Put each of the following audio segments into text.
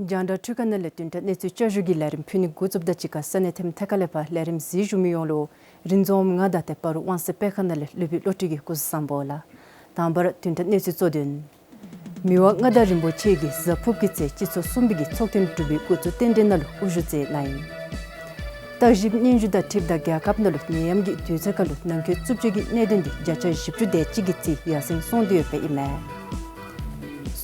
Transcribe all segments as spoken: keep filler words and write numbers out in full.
རྒྱང་བསྒྲགས་འཕྲུལ་ཁང་ནང་ལས་བདུན་ཕྲག་གནས་ཚུལ་བསྐྱར་ཞུ་གི་ལས་རིམ་ཕུལ་ནི་འགོ་བཙུགསཔ་དང་གཅིག་ཁར་ས་གནས་ཐེམ་ཐེ་ཁ་ལས་ཕར་ལས་རིམ་གཟིགས་བཞུགས་མི་ཡོངས་ལུ་རིན་འཛོམས་ང་དང་ཏེ་སྤ་རོ་དབང་གསལ་སྤེལ་ཁང་ནང་ལས་སློབ་དཔོན་བློ་གྲོས་ཀྱིས་སྐུ་གཟུགས་བཟང་པོ་ལགས། དང་པ་ར་བདུན་ཕྲག་གནས་ཚུལ་གཙོ་དོན། མི་དབང་མངའ་བདག་རིན་པོ་ཆེ་གིས་གཟའ་ཕུརཔ་གི་ཚེ་སྤྱི་ཚོགས་གསུམ་པའི་གི་ཚོགས་ཐེངས་དྲུག་པའི་འགོ་བཙུགས་རྟེན་འབྲེལ་ནང་ལུ་དབུ་བཞུགས་མཛད་གནང་ཡི། བརྟག་ཞིབ་སྙན་ཞུ་དང་འཁྲིལཝ་ད་རྒྱལ་ཁབ་ནང་ལུ་ནད་ཡམས་ཀྱི་དུས་ཚོད་ཁར་ལུ་ནང་འཁོད་རྩུབ་སྤྱོད་ཀྱི་གནད་དོན་འདི་བརྒྱ་ཆ་བཞི་བཅུ་དེ་ཅིག་གི་རྩིས་ཡར་སེང་སོང་སྟེ་ཡོདཔ་ཨིན་མས།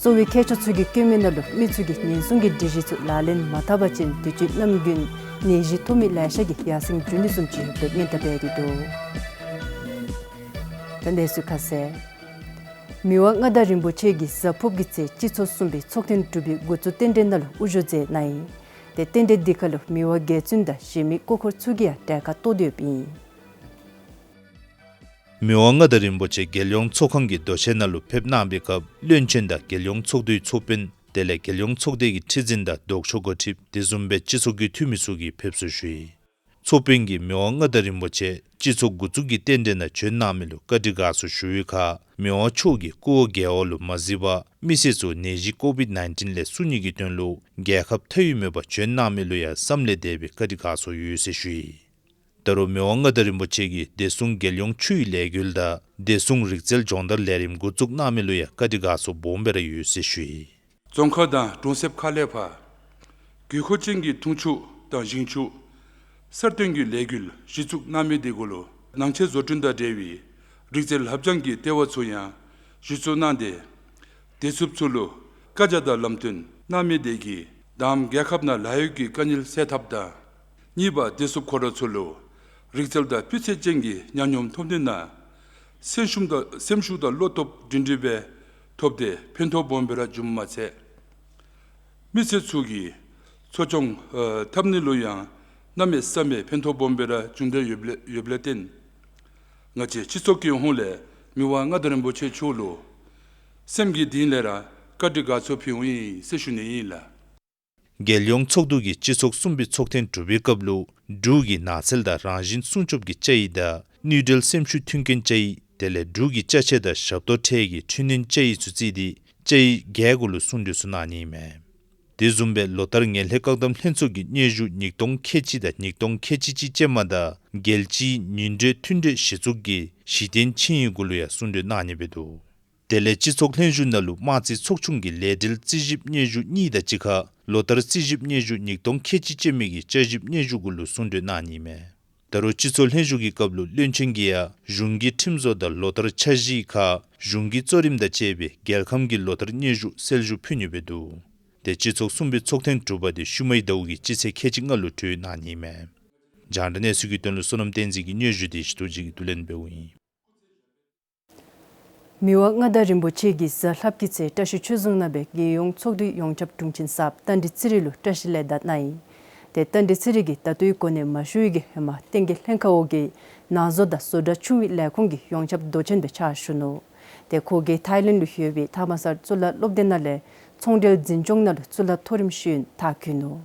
གསོ་བའི་མཁས་མཆོག་ཚུ་གིས་བཀོད་མི་ནང་ལུ་མི་ཚུ་གིས་ཉེན་སྲུང་གི་སྒྲིག་གཞི་ཚུ་ལག་ལེན་མ་འཐབ་པ་ཅིན་དུས་ཅི་གནམ་དགུན་ནད་གཞི་ཐོབ་མི་ལེ་ཤ་གི་ཡར་སེང་འགྱོ་ནི་བཟུམ་ཅིག་ཡོདཔ་སྨོ་ཟེར་སྦེ་རེ་འདུག། ད་གནས་ཚུལ་ཁ་གསལ། མི་དབང་མངའ་བདག་རིན་པོ་ཆེ་གིས་གཟའ་ཕུརཔ་གི་ཚེ་སྤྱི་ཚོགས་གསུམ་པའི་ཚོགས་ཐེངས་དྲུག་པའི་འགོ་བཙུགས་རྟེན་འབྲེལ་ནང་ལུ་དབུ་བཞུགས་མཛད་གནང་ཡི། ཏེ་རྟེན་འབྲེལ་འདི་ཁར་ལུ་མི་དབང་རྒྱལ་བཙུན་དང་གཞན་མི་སྐུ་འཁོར་ཚུ་གིས་ཡང་གྲལ་ཁར་གཏོགས་ཏེ་ཡོདཔ་ཨིན། མི་དབང་མངའ་བདག་རིན་པོ་ཆེ་རྒྱལ་ཡོངས་ཚོགས་ཁང་གི་རྡོ་གཅལ་ནང་ལུ་ཕེབས་གནང་བའི་སྐབས་བློན་ཆེན་དང་རྒྱལ་ཡོངས་ཚོགས་འདུའི་ཚོགས་དཔོན་དེ་ལས་རྒྱལ་ཡོངས་ཚོགས་སྡེ་གི་ཁྲི་འཛིན་དང་ལྡོག་ཕྱོགས་འགོ་ཁྲིདཔ་དེ་བཟུམ་སྦེ་སྤྱི་ཚོགས་ཀྱི་འཐུས་མི་ཚུ་གིས་ཕེབས་བསུ་ཞུ་ཡི། ཚོགས་དཔོན་གྱིས་མི་དབང་མངའ་བདག་རིན་པོ་ཆེ་སྤྱི་ཚོགས་འགོ་བཙུགས་ཀྱི་རྟེན་འབྲེལ་ནང་བྱོན་གནང་མི་ལུ་བཀའ་དྲིན་དགའ་ཚོར་ཞུ་བའི་ཁར་མི་དབང་མཆོག་གིས་སྐུ་འོ་བརྒྱལ་བ་ལུ་མ་གཟིགས་པར་མི་སེར་ཚུ་ནད་གཞི་ཀོ་བིཌ་ནའིན་ཊིན་ལས་སྲུང་ནི་གི་དོན་ལུ་རྒྱལ་ཁབ་མཐའ་དབུས་མེད་པར་བྱོན་གནང་མི་ལུ་ཡང་བསམ་ལས་འདས་པའི་བཀའ་དྲིན་དགའ་ཚོར་ཡོད་ཟེར་ཞུ་ཡི། ད་རུང་མི་དབང་མངའ་བདག་རིན་པོ་ཆེ་གིས་བདེ་སྲུང་རྒྱལ་ཡོངས་ཆུའི་ལས་འགུལ་དང་བདེ་སྲུང་རིག་རྩལ་སྦྱོང་བརྡར་ལས་རིམ་འགོ་བཙུགས་གནང་མི་ལུ་ཡང་བཀའ་དྲིན་དགའ་ཚོར་སྦོམ་སྦེ་ར་ཡོད་ཟེར་ཞུ་ཡི། རྫོང་ཁག་དང་གྲོང་གསེབ་ཁག་ལས་ཕར་དགོས་མཁོ་ཅན་གྱི་འཐུང་ཆུ་དང་ཞིང་ཆུ་གསར་བཏོན་གྱི་ལས་འགུལ་གཞི་བཙུགས་གནང་མི་དེ་གུ་ལུ་ནང་ཆས་བཟོ་སྐྲུན་དང་འབྲེལ་བའི་རིག་རྩལ་ལྷབ་སྦྱང་གི་ལྟེ་བ་ཚུ་ཡང་གཞི་བཙུགས་གནང་སྟེ་བདེ་སྲུངཔ་ཚུ་ལུ་བཀའ་རྒྱ་དང་ལམ་སྟོན་གནང་མི་དེ་གིས་དང་པ་རྒྱལ་ཁབ་ནང་ལཱ་གཡོག་གི་དཀའ་ངལ་སེལ་ཐབས་དང་གཉིས་པ་བདེ་སྲུངཔ་ཁོ་ར་ཚུ་ལུ་རིག་རྩལ་དང་སྤུས་ཚད་ཅན་གྱི་ཉམས་མྱོང་ཐོབ་ནི་ནང་སེམས་ཤུགས་དང་སེམས་ཤུགས་དང་བློ་སྟོབས་སྒྲིང་སྒྲིང་སྦེ་ཐོབ་སྟེ་ཕན་ཐོགས་སྦོམ་སྦེ་ར་བྱུངམ་མ་ཚད་མི་སེར་ཚུ་གིས་འཚོ་སྐྱོང་ཨ་འཐབ་ནི་ལུ་ཡང་གནམ་མེད་ས་མེད་ཕན་ཐོགས་སྦོམ་སྦེ་ར་བྱུང་སྟེ་ཡོདཔ་ལས་ཡོདཔ་ལས་བརྟེན་ང་བཅས་སྤྱི་ཚོགས་ཀྱི་ཧོངས་ལས་མི་དབང་མངའ་བདག་རིན་པོ་ཆེ་མཆོག་ལུ་སེམས་ཀྱི་གཏིང་ལས་ར་བཀའ་དྲིན་དགའ་ཚོར་ཕུལཝ་ཨིན་ཟེར་ཞུ་ནི་ཨིན་ལགས། རྒྱལ་ཡོངས་ཚོགས་འདུ་གི་སྤྱི་ཚོགས་གསུམ་པའི་ཚོགས་ཐེངས་དྲུག་པའི་སྐབས་ལུ་འབྲུག་གི་ནགས་ཚལ་དང་རང་བཞིན་སྲུང་སྐྱོབ་ཀྱི་བཅའ་ཡིག་དང་དངུལ་འབྲེལ་སེམས་ཤུགས་མཐུན་རྐྱེན་བཅའ་ཡིག་དེ་ལས་འབྲུག་གི་ཅ་ཆས་དང་ཞབས་ཏོག་ཁྲལ་གྱི་འཕྲི་སྣོན་བཅའ་ཡིག་ཚུ་བརྩིས་ཏེ་བཅའ་ཡིག་བརྒྱད་གུ་ལུ་གསུང་གྲོས་ཚུ་གནང་ནི་ཨིན་མས། དེ་བཟུམ་སྦེ་ལོ་ལྟར་ངན་ལྷད་བཀག་སྡོམ་ལྷན་ཚོགས་ཀྱི་སྙན་ཞུ་ཉིས་སྟོང་ཁལ་གཅིག་དང་ཉིས་སྟོང་ཁལ་གཅིག་གཅིག་ཅན་མ་དང་རྒྱལ་སྤྱིའི་ཉིན་རེའི་མཐུན་གྲོས་གཞི་བཙུགས་ཀྱི་གཞི་རྟེན་ཆིངས་ཡིག་གུ་ལུ་ཡང་གསུང་གྲོས་གནང་ནི་སྦེ་འདུག། དེ་ལས་སྤྱི་ཚོགས་ལྷན་བཞུགས་ནང་ལུ་དམངས་རྩིས་ཚོགས་ཆུང་གི་ལས་འབྲེལ་རྩིས་ཞིབ་སྙན་ཞུ་གཉིས་དང་གཅིག་ཁར་ལོ་ལྟར་རྩིས་ཞིབ་སྙན་ཞུ་ཉིས་སྟོང་ཁལ་གཅིག་ཅན་མའི་གི་བསྐྱར་ཞིབ་སྙན་ཞུ་གུ་ལུ་གསུང་གྲོས་གནང་ནི་ཨིན་མས། ད་རུང་སྤྱི་ཚོགས་ལྷན་བཞུགས་ཀྱི་སྐབས་ལུ་བློན་ཆེན་གྱིས་ཡང་གཞུང་གི་ཁྲིམས་བཟོ་དང་ལོ་ལྟར་འཆར་གཞིའི་ཁར་གཞུང་གི་གཙོ་རིམ་དང་བཅས་པའི་རྒྱལ་ཁམས་ཀྱི་ལོ་ལྟར་སྙན་ཞུ་གསལ་ཞུ་ཕུལ་ནི་སྦེ་འདུག། དེ་སྤྱི་ཚོགས་གསུམ་པའི་ཚོགས་ཐེངས་དྲུག་པ་དེ་ཤུལ་མའི་ཟླཝ་གི་སྤྱི་ཚེས་ཁལ་གཅིག་ལྔ་ལུ་གྲོལ་གནང་ནི་ཨིན་མས། རྒྱང་བསྒྲགས་གནས་ཚུལ་གྱི་དོན་ལུ་བསོད་ནམས་བསྟན་འཛིན་གྱི་སྙན་ཞུ་དེ་ཞི་ཏོ་ཅིག་གིས་བསྡུ་ལེན་འབདཝ་ཨིན། མི་དབང་མངའ་བདག་རིན་པོ་ཆེ་གིས་གཟའ་ལྷགཔ་གི་ཚེ་བཀྲ་ཤིས་ཆོས་རྫོང་ནང་སྦེ་རྒྱལ་ཡོངས་ཚོགས་འདུའི་ཡོངས་ཁྱབ་དྲུང་ཆེན་གསརཔ་རྟ་མགྲིན་ཚེ་རིང་ལུ་བཀྲ་ཤིས་ལེགས་དར་གནང་ཡི། ཏེ་རྟ་མགྲིན་ཚེ་རིང་གིས་ད་ལྟོའི་གོ་གནས་མ་ཞུ་བའི་གི་ཧེ་མ་བསྟན་རྒྱས་ལྷན་ཁག་འོག་གི་ནང་བཟོ་དང་བཟོ་གྲྭ་ཆུང་བའི་ལས་ཁུངས་ཀྱི་ཡོངས་ཁྱབ་མདོ་ཆེན་སྦེ་ཕྱག་ཞུ་ནུག། ཏེ་ཁོ་གིས་ཐའི་ལེནཌ་ལུ་ཡོད་པའི་ཐ་མ་སར་གཙུག་ལག་སློབ་སྡེ་ནང་ལས་ཚོང་འབྲེལ་འཛིན་སྐྱོང་ནང་ལུ་གཙུག་ལག་མཐོ་རིམ་ཤེས་ཡོན་མཐར་འཁྱོལ་ནུག།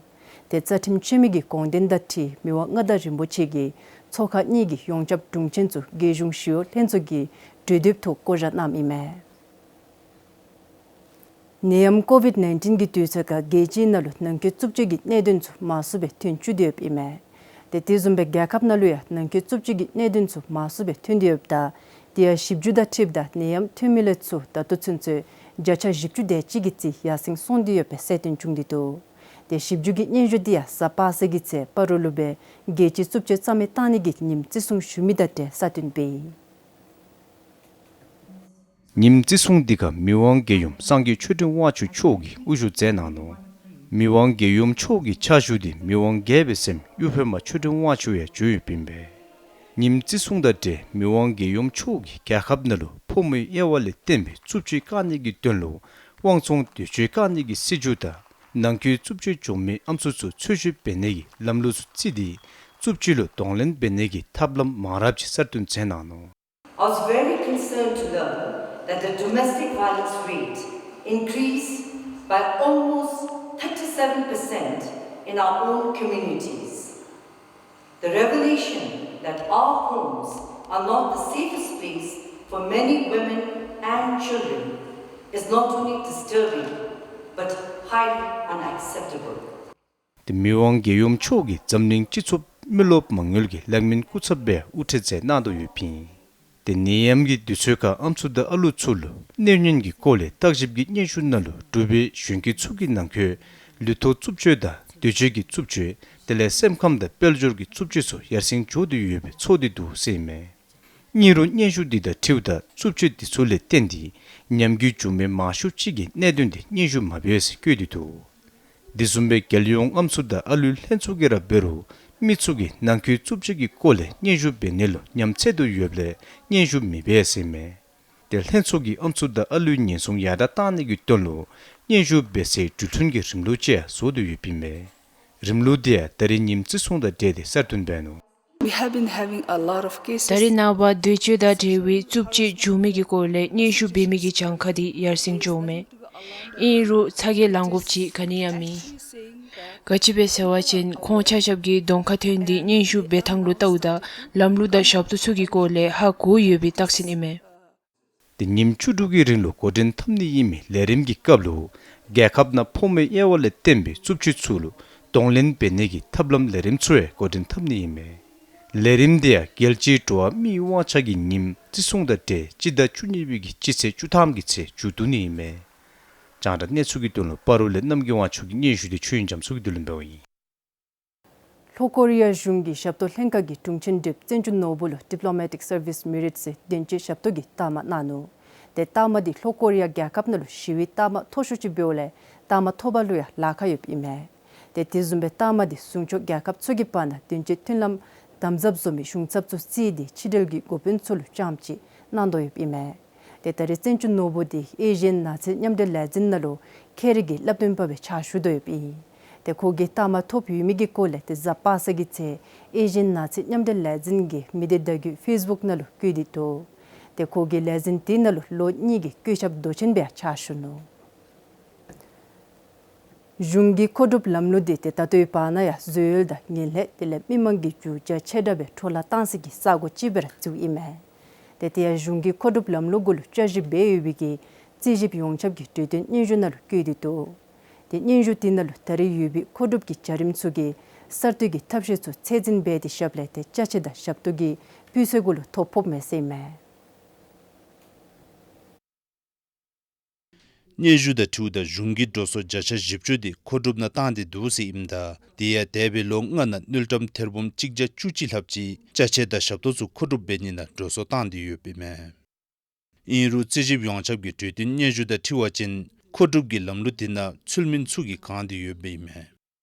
ཏེ་རྩ་ཁྲིམས་ཆེན་མོའི་གི་དགོངས་དོན་དང་འཁྲིལ་མི་དབང་མངའ་བདག་རིན་པོ་ཆེ་གིས་ཚོགས་ཁག་གཉིས་ཀྱི་ཡོངས་ཁྱབ་དྲུང་ཆེན་ཚུ་རྒྱལ་གཞུང་ཞི་གཡོག་ལྷན་ཚོགས་ཀྱི་གྲོས་འདེབས་ཐོག་བསྐོ་བཞག་གནངམ་ཨིན་མས། ནད་ཡམས་ཀོ་བིཌ་ནའིན་ཊིན་གྱི་དུས་ཚོད་ཁར་རྒྱལ་སྤྱིའི་ནང་ལུ་ནང་འཁོད་རྩུབ་སྤྱོད་ཀྱི་གནད་དོན་ཚུ་མང་སུ་སྦེ་ཐོན་བཅུག་སྟེ་ཡོདཔ་ཨིན་མས། ཏེ་དེ་བཟུམ་སྦེ་རྒྱལ་ཁབ་ནང་ལུ་ཡང་ནང་འཁོད་རྩུབ་སྤྱོད་ཀྱི་གནད་དོན་ཚུ་མང་སུ་སྦེ་ཐོན་ཏེ་ཡོདཔ་ད་དེ་ཡང་ཞིབ་འཇུག་དང་འཁྲིལཝ་ད་ནད་ཡམས་ཐོན་མི་ལས་ཚུར་ད་ལྟོ་ཚུན་ཚོད་བརྒྱ་ཆ་བཞི་བཅུ་དེ་ཅིག་གི་རྩིས་ཡར་སེང་སོང་སྟེ་ཡོད་པའི་གསལ་སྟོན་བྱུང་སྟེ་འདུག། ཏེ་ཞིབ་འཇུག་གི་སྙན་ཞུ་འདི་ཡང་གཟའ་པ་སངས་ཀྱི་ཚེ་སྤ་རོ་ལུ་སྦེ་རྒྱལ་སྤྱིའི་རྩུབ་སྤྱོད་རྩ་མེད་བཏང་ནི་གི་ཉིནམ་བརྩི་སྲུང་ཞུ་མི་དང་འབྲེལ་གསལ་སྟོན་འབད་ཡི། ཉིནམ་བརྩི་སྲུང་འདི་ཁར་མི་དབང་རྒྱལ་ཡུམ་སངས་རྒྱས་ཆོས་སྒྲོན་དབང་ཕྱུག་མཆོག་གིས་དབུ་བཞུགས་མཛད་གནང་ནུག། མི་དབང་རྒྱལ་ཡུམ་མཆོག་གི་ཕྱག་ཞུ་འདི་མི་དབང་རྒྱལ་པོའི་སྲསམོ་གཡུ་ཕེབས་མ་ཆོས་སྒྲོན་དབང་ཕྱུག་ཡང་བྱོན་ཡོདཔ་ཨིན་པས། ཉིནམ་བརྩི་སྲུང་དང་འབྲེལ་མི་དབང་རྒྱལ་ཡུམ་མཆོག་གིས་རྒྱལ་ཁབ་ནང་ལུ་ཕོ་མོའི་དབྱེ་བ་ལས་བརྟེན་པའི་རྩུབ་སྤྱོད་བཀག་ནི་གི་དོན་ལུ་དབང་བཙོང་འདོད་སྤྱོད་བཀག་ནི་གི་སྲིད་བྱུས་དང་ནང་འཁོད་རྩུབ་སྤྱོད་བྱུང་མི་ཨམ་སྲུ་ཚུ་འཚོལ་ཞིབ་འབད་ནི་གི་ལམ་ལུགས་ཚུ་བརྩིས་ཏེ་རྩུབ་སྤྱོད་ལུ་གདོང་ལེན་འབད་ནི་གི་ཐབས་ལམ་མང་རབས་ཅིག་གསར་བཏོན་མཛད་གནང་ནུག། I was very concerned to learn that the domestic violence rate increased by almost thirty-seven percent in our own communities. The revelation that our homes are not the safest place for many women and children is not only disturbing, but highly unacceptable. ཏེ་མི་དབང་རྒྱལ་ཡུམ་མཆོག་གིས་འཛམ་གླིང་སྤྱི་ཚོགས་མི་རློབས་མ་དངུལ་གྱི་ལེགས་སྨོན་སྐུ་ཚབ་སྦེ་དབུ་ཁྲིད་མཛད་གནང་དོ་ཡོདཔ་ཨིན། ཏེ་ནད་ཡམས་ཀྱི་དུས་ཚོད་ཁར་ཨམ་སྲུ་དང་ཨ་ལུ་ཚུ་ལུ་གནོད་ཉེན་གྱི་སྐོར་ལས་བརྟག་ཞིབ་ཀྱི་སྙན་ཞུ་ནང་ལུ་འབྲུག་པའི་གཞོན་སྐྱེས་ཚུ་གི་ནང་འཁོད་ལུས་ཐོག་རྩུབ་སྤྱོད་དང་འདོད་སྤྱོད་ཀྱི་རྩུབ་སྤྱོད་དེ་ལས་སེམས་ཁམས་དང་དཔལ་འབྱོར་གྱི་རྩུབ་སྤྱོད་ཚུ་ཡར་སེང་འགྱོ་སྟེ་ཡོད་པའི་ཚོར་ཏེ་འདུག་ཟེར་ཨིན་མས། ཨིན་རུང་སྙན་ཞུ་འདི་དང་འཁྲིལཝ་ད་རྩུབ་སྤྱོད་འདི་ཚུ་ལས་བརྟེན་ཏེ་ཉམས་རྒུད་བྱུང་མི་མང་ཤོས་ཅིག་གིས་གནད་དོན་འདི་སྙན་ཞུ་མ་འབད་ཟེར་བཀོད་དེ་འདུག། དེ་བཟུམ་སྦེ་རྒྱལ་ཡོངས་ཨམ་སྲུ་དང་ཨ་ལུའི་ལྷན་ཚོགས་ཀྱིས་ར་འབད་རུང་མི་ཚུ་གིས་ནང་འཁོད་རྩུབ་སྤྱོད་ཀྱི་སྐོར་ལས་སྙན་ཞུ་འབད་ནི་ལུ་ཉམས་ཚད་དུ་ཡོདཔ་ལས་སྙན་ཞུ་མི་འབད་ཟེར་ཨིན་མས། ཏེ་ལྷན་ཚོགས་ཀྱིས་ཨམ་སྲུ་དང་ཨ་ལུའི་ཉེན་སྲུང་ཡར་དྲག་གཏང་ནི་གི་དོན་ལུ་སྙན་ཞུ་འབད་སའི་འགྲུལ་འཕྲིན་གྱི་རིམ་ལུགས་ཅིག་ཡང་བཟོ་སྟེ་ཡོདཔ་ཨིན་མས། རིམ་ལུགས་འདི་ཡང་ད་རིས་ཉིནམ་བརྩི་སྲུང་དང་འབྲེལ་ཏེ་གསར་བཏོན་འབད་ནུག། We have been having a lot of cases. ད་རེས་ནངས་པ་འདོད་སྤྱོད་དང་འབྲེལ་བའི་རྩུབ་སྤྱོད་བྱུང་མི་གི་སྐོར་ལས་སྙན་ཞུ་འབད་མི་གི་གྱངས་ཁ་འདི་ཡར་སེང་འགྱོཝ་མས། ཨིན་རུང་ཚ་གྱང་ལང་དགོཔ་ཅིག་ག་ནི་ཡང་མེད། ག་ཅི་སྦེ་ཟེར་བ་ཅིན་ཁོང་ཆ་ཁྱབ་ཀྱིས་གདོང་ཁར་ཐོན་ཏེ་སྙན་ཞུ་འབད་ཐངས་ལུ་བལྟཝ་ད་ལམ་ལུགས་དང་ཞབས་ཏོག་ཚུ་གི་སྐོར་ལས་ཧ་གོ་ཡོད་པའི་རྟགས་མཚན་ཨིན་མས། ཏེ་ཉིནམ་བཅུ་དྲུག་གི་རིང་ལུ་འགོ་འདྲེན་འཐབ་ནི་ཨིན་མི་ལས་རིམ་གྱི་སྐབས་ལུ་རྒྱལ་ཁབ་ནང་ཕོ་མོའི་དབྱེ་བ་ལས་བརྟེན་པའི་རྩུབ་སྤྱོད་ཚུ་ལུ་གདོང་ལེན་འབད་ནི་གི་ཐབས་ལམ་ལས་རིམ་ཚུ་ཡང་འགོ་འདྲེན་འཐབ་ནི་ཨིན་མས། ལས་རིམ་འདི་ཡང་རྒྱལ་སྤྱིའི་འགྲོ་བ་མིའི་དབང་ཆ་གི་ཉིནམ་བརྩི་སྲུང་དང་འབྲེལ་སྤྱི་ཟླ་བཅུ་གཉིས་པའི་གི་སྤྱི་ཚེས་བཅུ་ཐམ་གྱི་ཚེ་མཇུག་བསྡུ་ནི་ཨིན་མས། རྒྱང་བསྒྲགས་གནས་ཚུལ་གྱི་དོན་ལུ་སྤ་རོ་ལས་རྣམ་རྒྱལ་དབང་ཕྱུག་གི་སྙན་ཞུ་འདི་ཆོས་དབྱིངས་རྒྱ་མཚོ་གིས་བསྡུ་ལེན་འབདཝ་ཨིན། ལྷོ་ཀོ་རི་ཡ་གཞུང་གིས་ཞབས་ཏོག་ལྷན་ཁག་གི་དྲུང་ཆེན་ཁྲི་པ་བཙན་སྐྱོགས་ནོར་བུ་ལུ་ཌིཔ་ལོ་མེ་ཊིཀ་སར་བིསི་མེ་རིཊ་ཟེར་དོན་གཅོད་ཞབས་ཏོག་གི་རྟགས་མ་གནང་ནུག། ཏེ་རྟགས་མ་འདི་ལྷོ་ཀོ་རི་ཡ་རྒྱལ་ཁབ་ནང་ལུ་ཞི་བའི་རྟགས་མ་མཐོ་ཤོས་ཅིག་འབདཝ་ལས་རྟགས་མ་མཐོ་བ་ལུ་ཡང་ལཱ་ཁག་ཡོདཔ་ཨིན་མས། ཏེ་དེ་བཟུམ་སྦེ་རྟགས་མ་འདི་ཟུང་ཕྱོགས་རྒྱལ་ཁབ་ཚུ་གི་བར་ན་དོན་གཅོད་མཐུན་ལམ་དམ་ཟབ་བཟོ་མི་གཞུང་ཚབ་ཚུ་བརྩིས་ཏེ་ཕྱི་འབྲེལ་གྱི་འགོ་དཔོན་ཚུ་ལུ་རྐྱངམ་ཅིག་གནང་དོ་ཡོདཔ་ཨིན་མས། ཏེ་ད་རེས་བཙན་སྐྱོགས་ནོར་བུ་འདི་ཨེ་ཤི་ཡན་ནགས་ཚལ་མཉམ་འབྲེལ་ལས་འཛིན་ནང་ལུ་ཁྱད་རིག་གི་བསླབ་སྟོན་པ་སྦེ་ཕྱག་ཞུ་དོ་ཡོདཔ་ཨིན། ཏེ་ཁོ་གིས་རྟགས་མ་ཐོབ་ཡོད་མི་གི་སྐོར་ལས་ཏེ་གཟའ་པ་སངས་ཀྱི་ཚེ་ཨེ་ཤི་ཡན་ནགས་ཚལ་མཉམ་འབྲེལ་ལས་འཛིན་གྱི་མི་སྡེ་བརྡ་བརྒྱུད་ཕེསི་བུཀ་ནང་ལུ་བཀོད་དེ་འདུག། ཏེ་ཁོ་གིས་ལས་འཛིན་དེ་ནང་ལུ་ལོ་གཉིས་ཀྱི་བཀོད་ཁྱབ་མདོ་ཆེན་སྦེ་ཕྱག་ཞུ་ནུག། གཞུང་གི་མཁོ་སྒྲུབ་ལམ་ལུགས་འདི་ཏེ་ད་ལྟོའི་བར་ན་ཡང་བཟོ་ཡུལ་དང་ངན་ལྷད་དེ་ལས་མི་མང་གི་རྒྱུ་ཆ་ཆེ་དྲགས་སྦེ་འཕྲོ་བརླག་བཏང་ས་གི་ས་གོ་ཅིག་སྦེ་ར་བརྩིཝ་ཨིན་མས། ཏེ་དེ་ཡང་གཞུང་གི་མཁོ་སྒྲུབ་ལམ་ལུགས་གུ་ལུ་བསྐྱར་ཞིབ་འབད་ཡོད་པའི་གི་རྩིས་ཞིབ་ཡོངས་ཁྱབ་ཀྱི་གྲོས་བསྟུན་སྙན་ཞུ་ནང་ལུ་བཀོད་དེ་འདུག། ཏེ་སྙན་ཞུ་དེ་ནང་ལུ་ད་རེས་ཡོད་པའི་མཁོ་སྒྲུབ་ཀྱི་བྱ་རིམ་ཚུ་གི་གསར་གཏོད་ཀྱི་ཐབས་ཤེས་ཚུ་ཚད་འཛིན་འབད་དེ་ཞབས་ལས་ཏེ་ཅ་ཆས་དང་ཞབས་ཏོག་གི་སྤུས་ཚད་གུ་ལུ་ཐོ་ཕོགཔ་མས་ཟེར་ཨིན་མས། སྙན་ཞུ་དང་འཁྲིལཝ་ད་གཞུང་གིས་འགྲོ་སོང་བརྒྱ་ཆ་བཞི་བཅུ་དེ་མཁོ་སྒྲུབ་ནང་བཏང་སྟེ་འདུག་ཟེར་ཨིནམ་ད་དེ་ཡང་འདས་པའི་ལོ་ལྔ་ནང་དངུལ་ཀྲམ་ཐེར་འབུམ་གཅིག་བརྒྱ་བཅུ་གཅིག་ལྷགཔ་ཅིག་ཅ་ཆས་དང་ཞབས་ཏོག་ཚུ་མཁོ་སྒྲུབ་འབད་ནི་ནང་འགྲོ་སོང་བཏང་སྟེ་ཡོདཔ་ཨིན་མས། ཨིན་རུང་རྩིས་ཞིབ་ཡོངས་ཁྱབ་ཀྱི་གྲོས་བསྟུན་སྙན་ཞུ་དང་འཁྲིལ་བ་ཅིན་མཁོ་སྒྲུབ་ཀྱི་ལམ་ལུགས་དེ་ནང་ཚུལ་མིན་ཚུ་གིས་གང་སྟེ་ཡོདཔ་ཨིན་མས།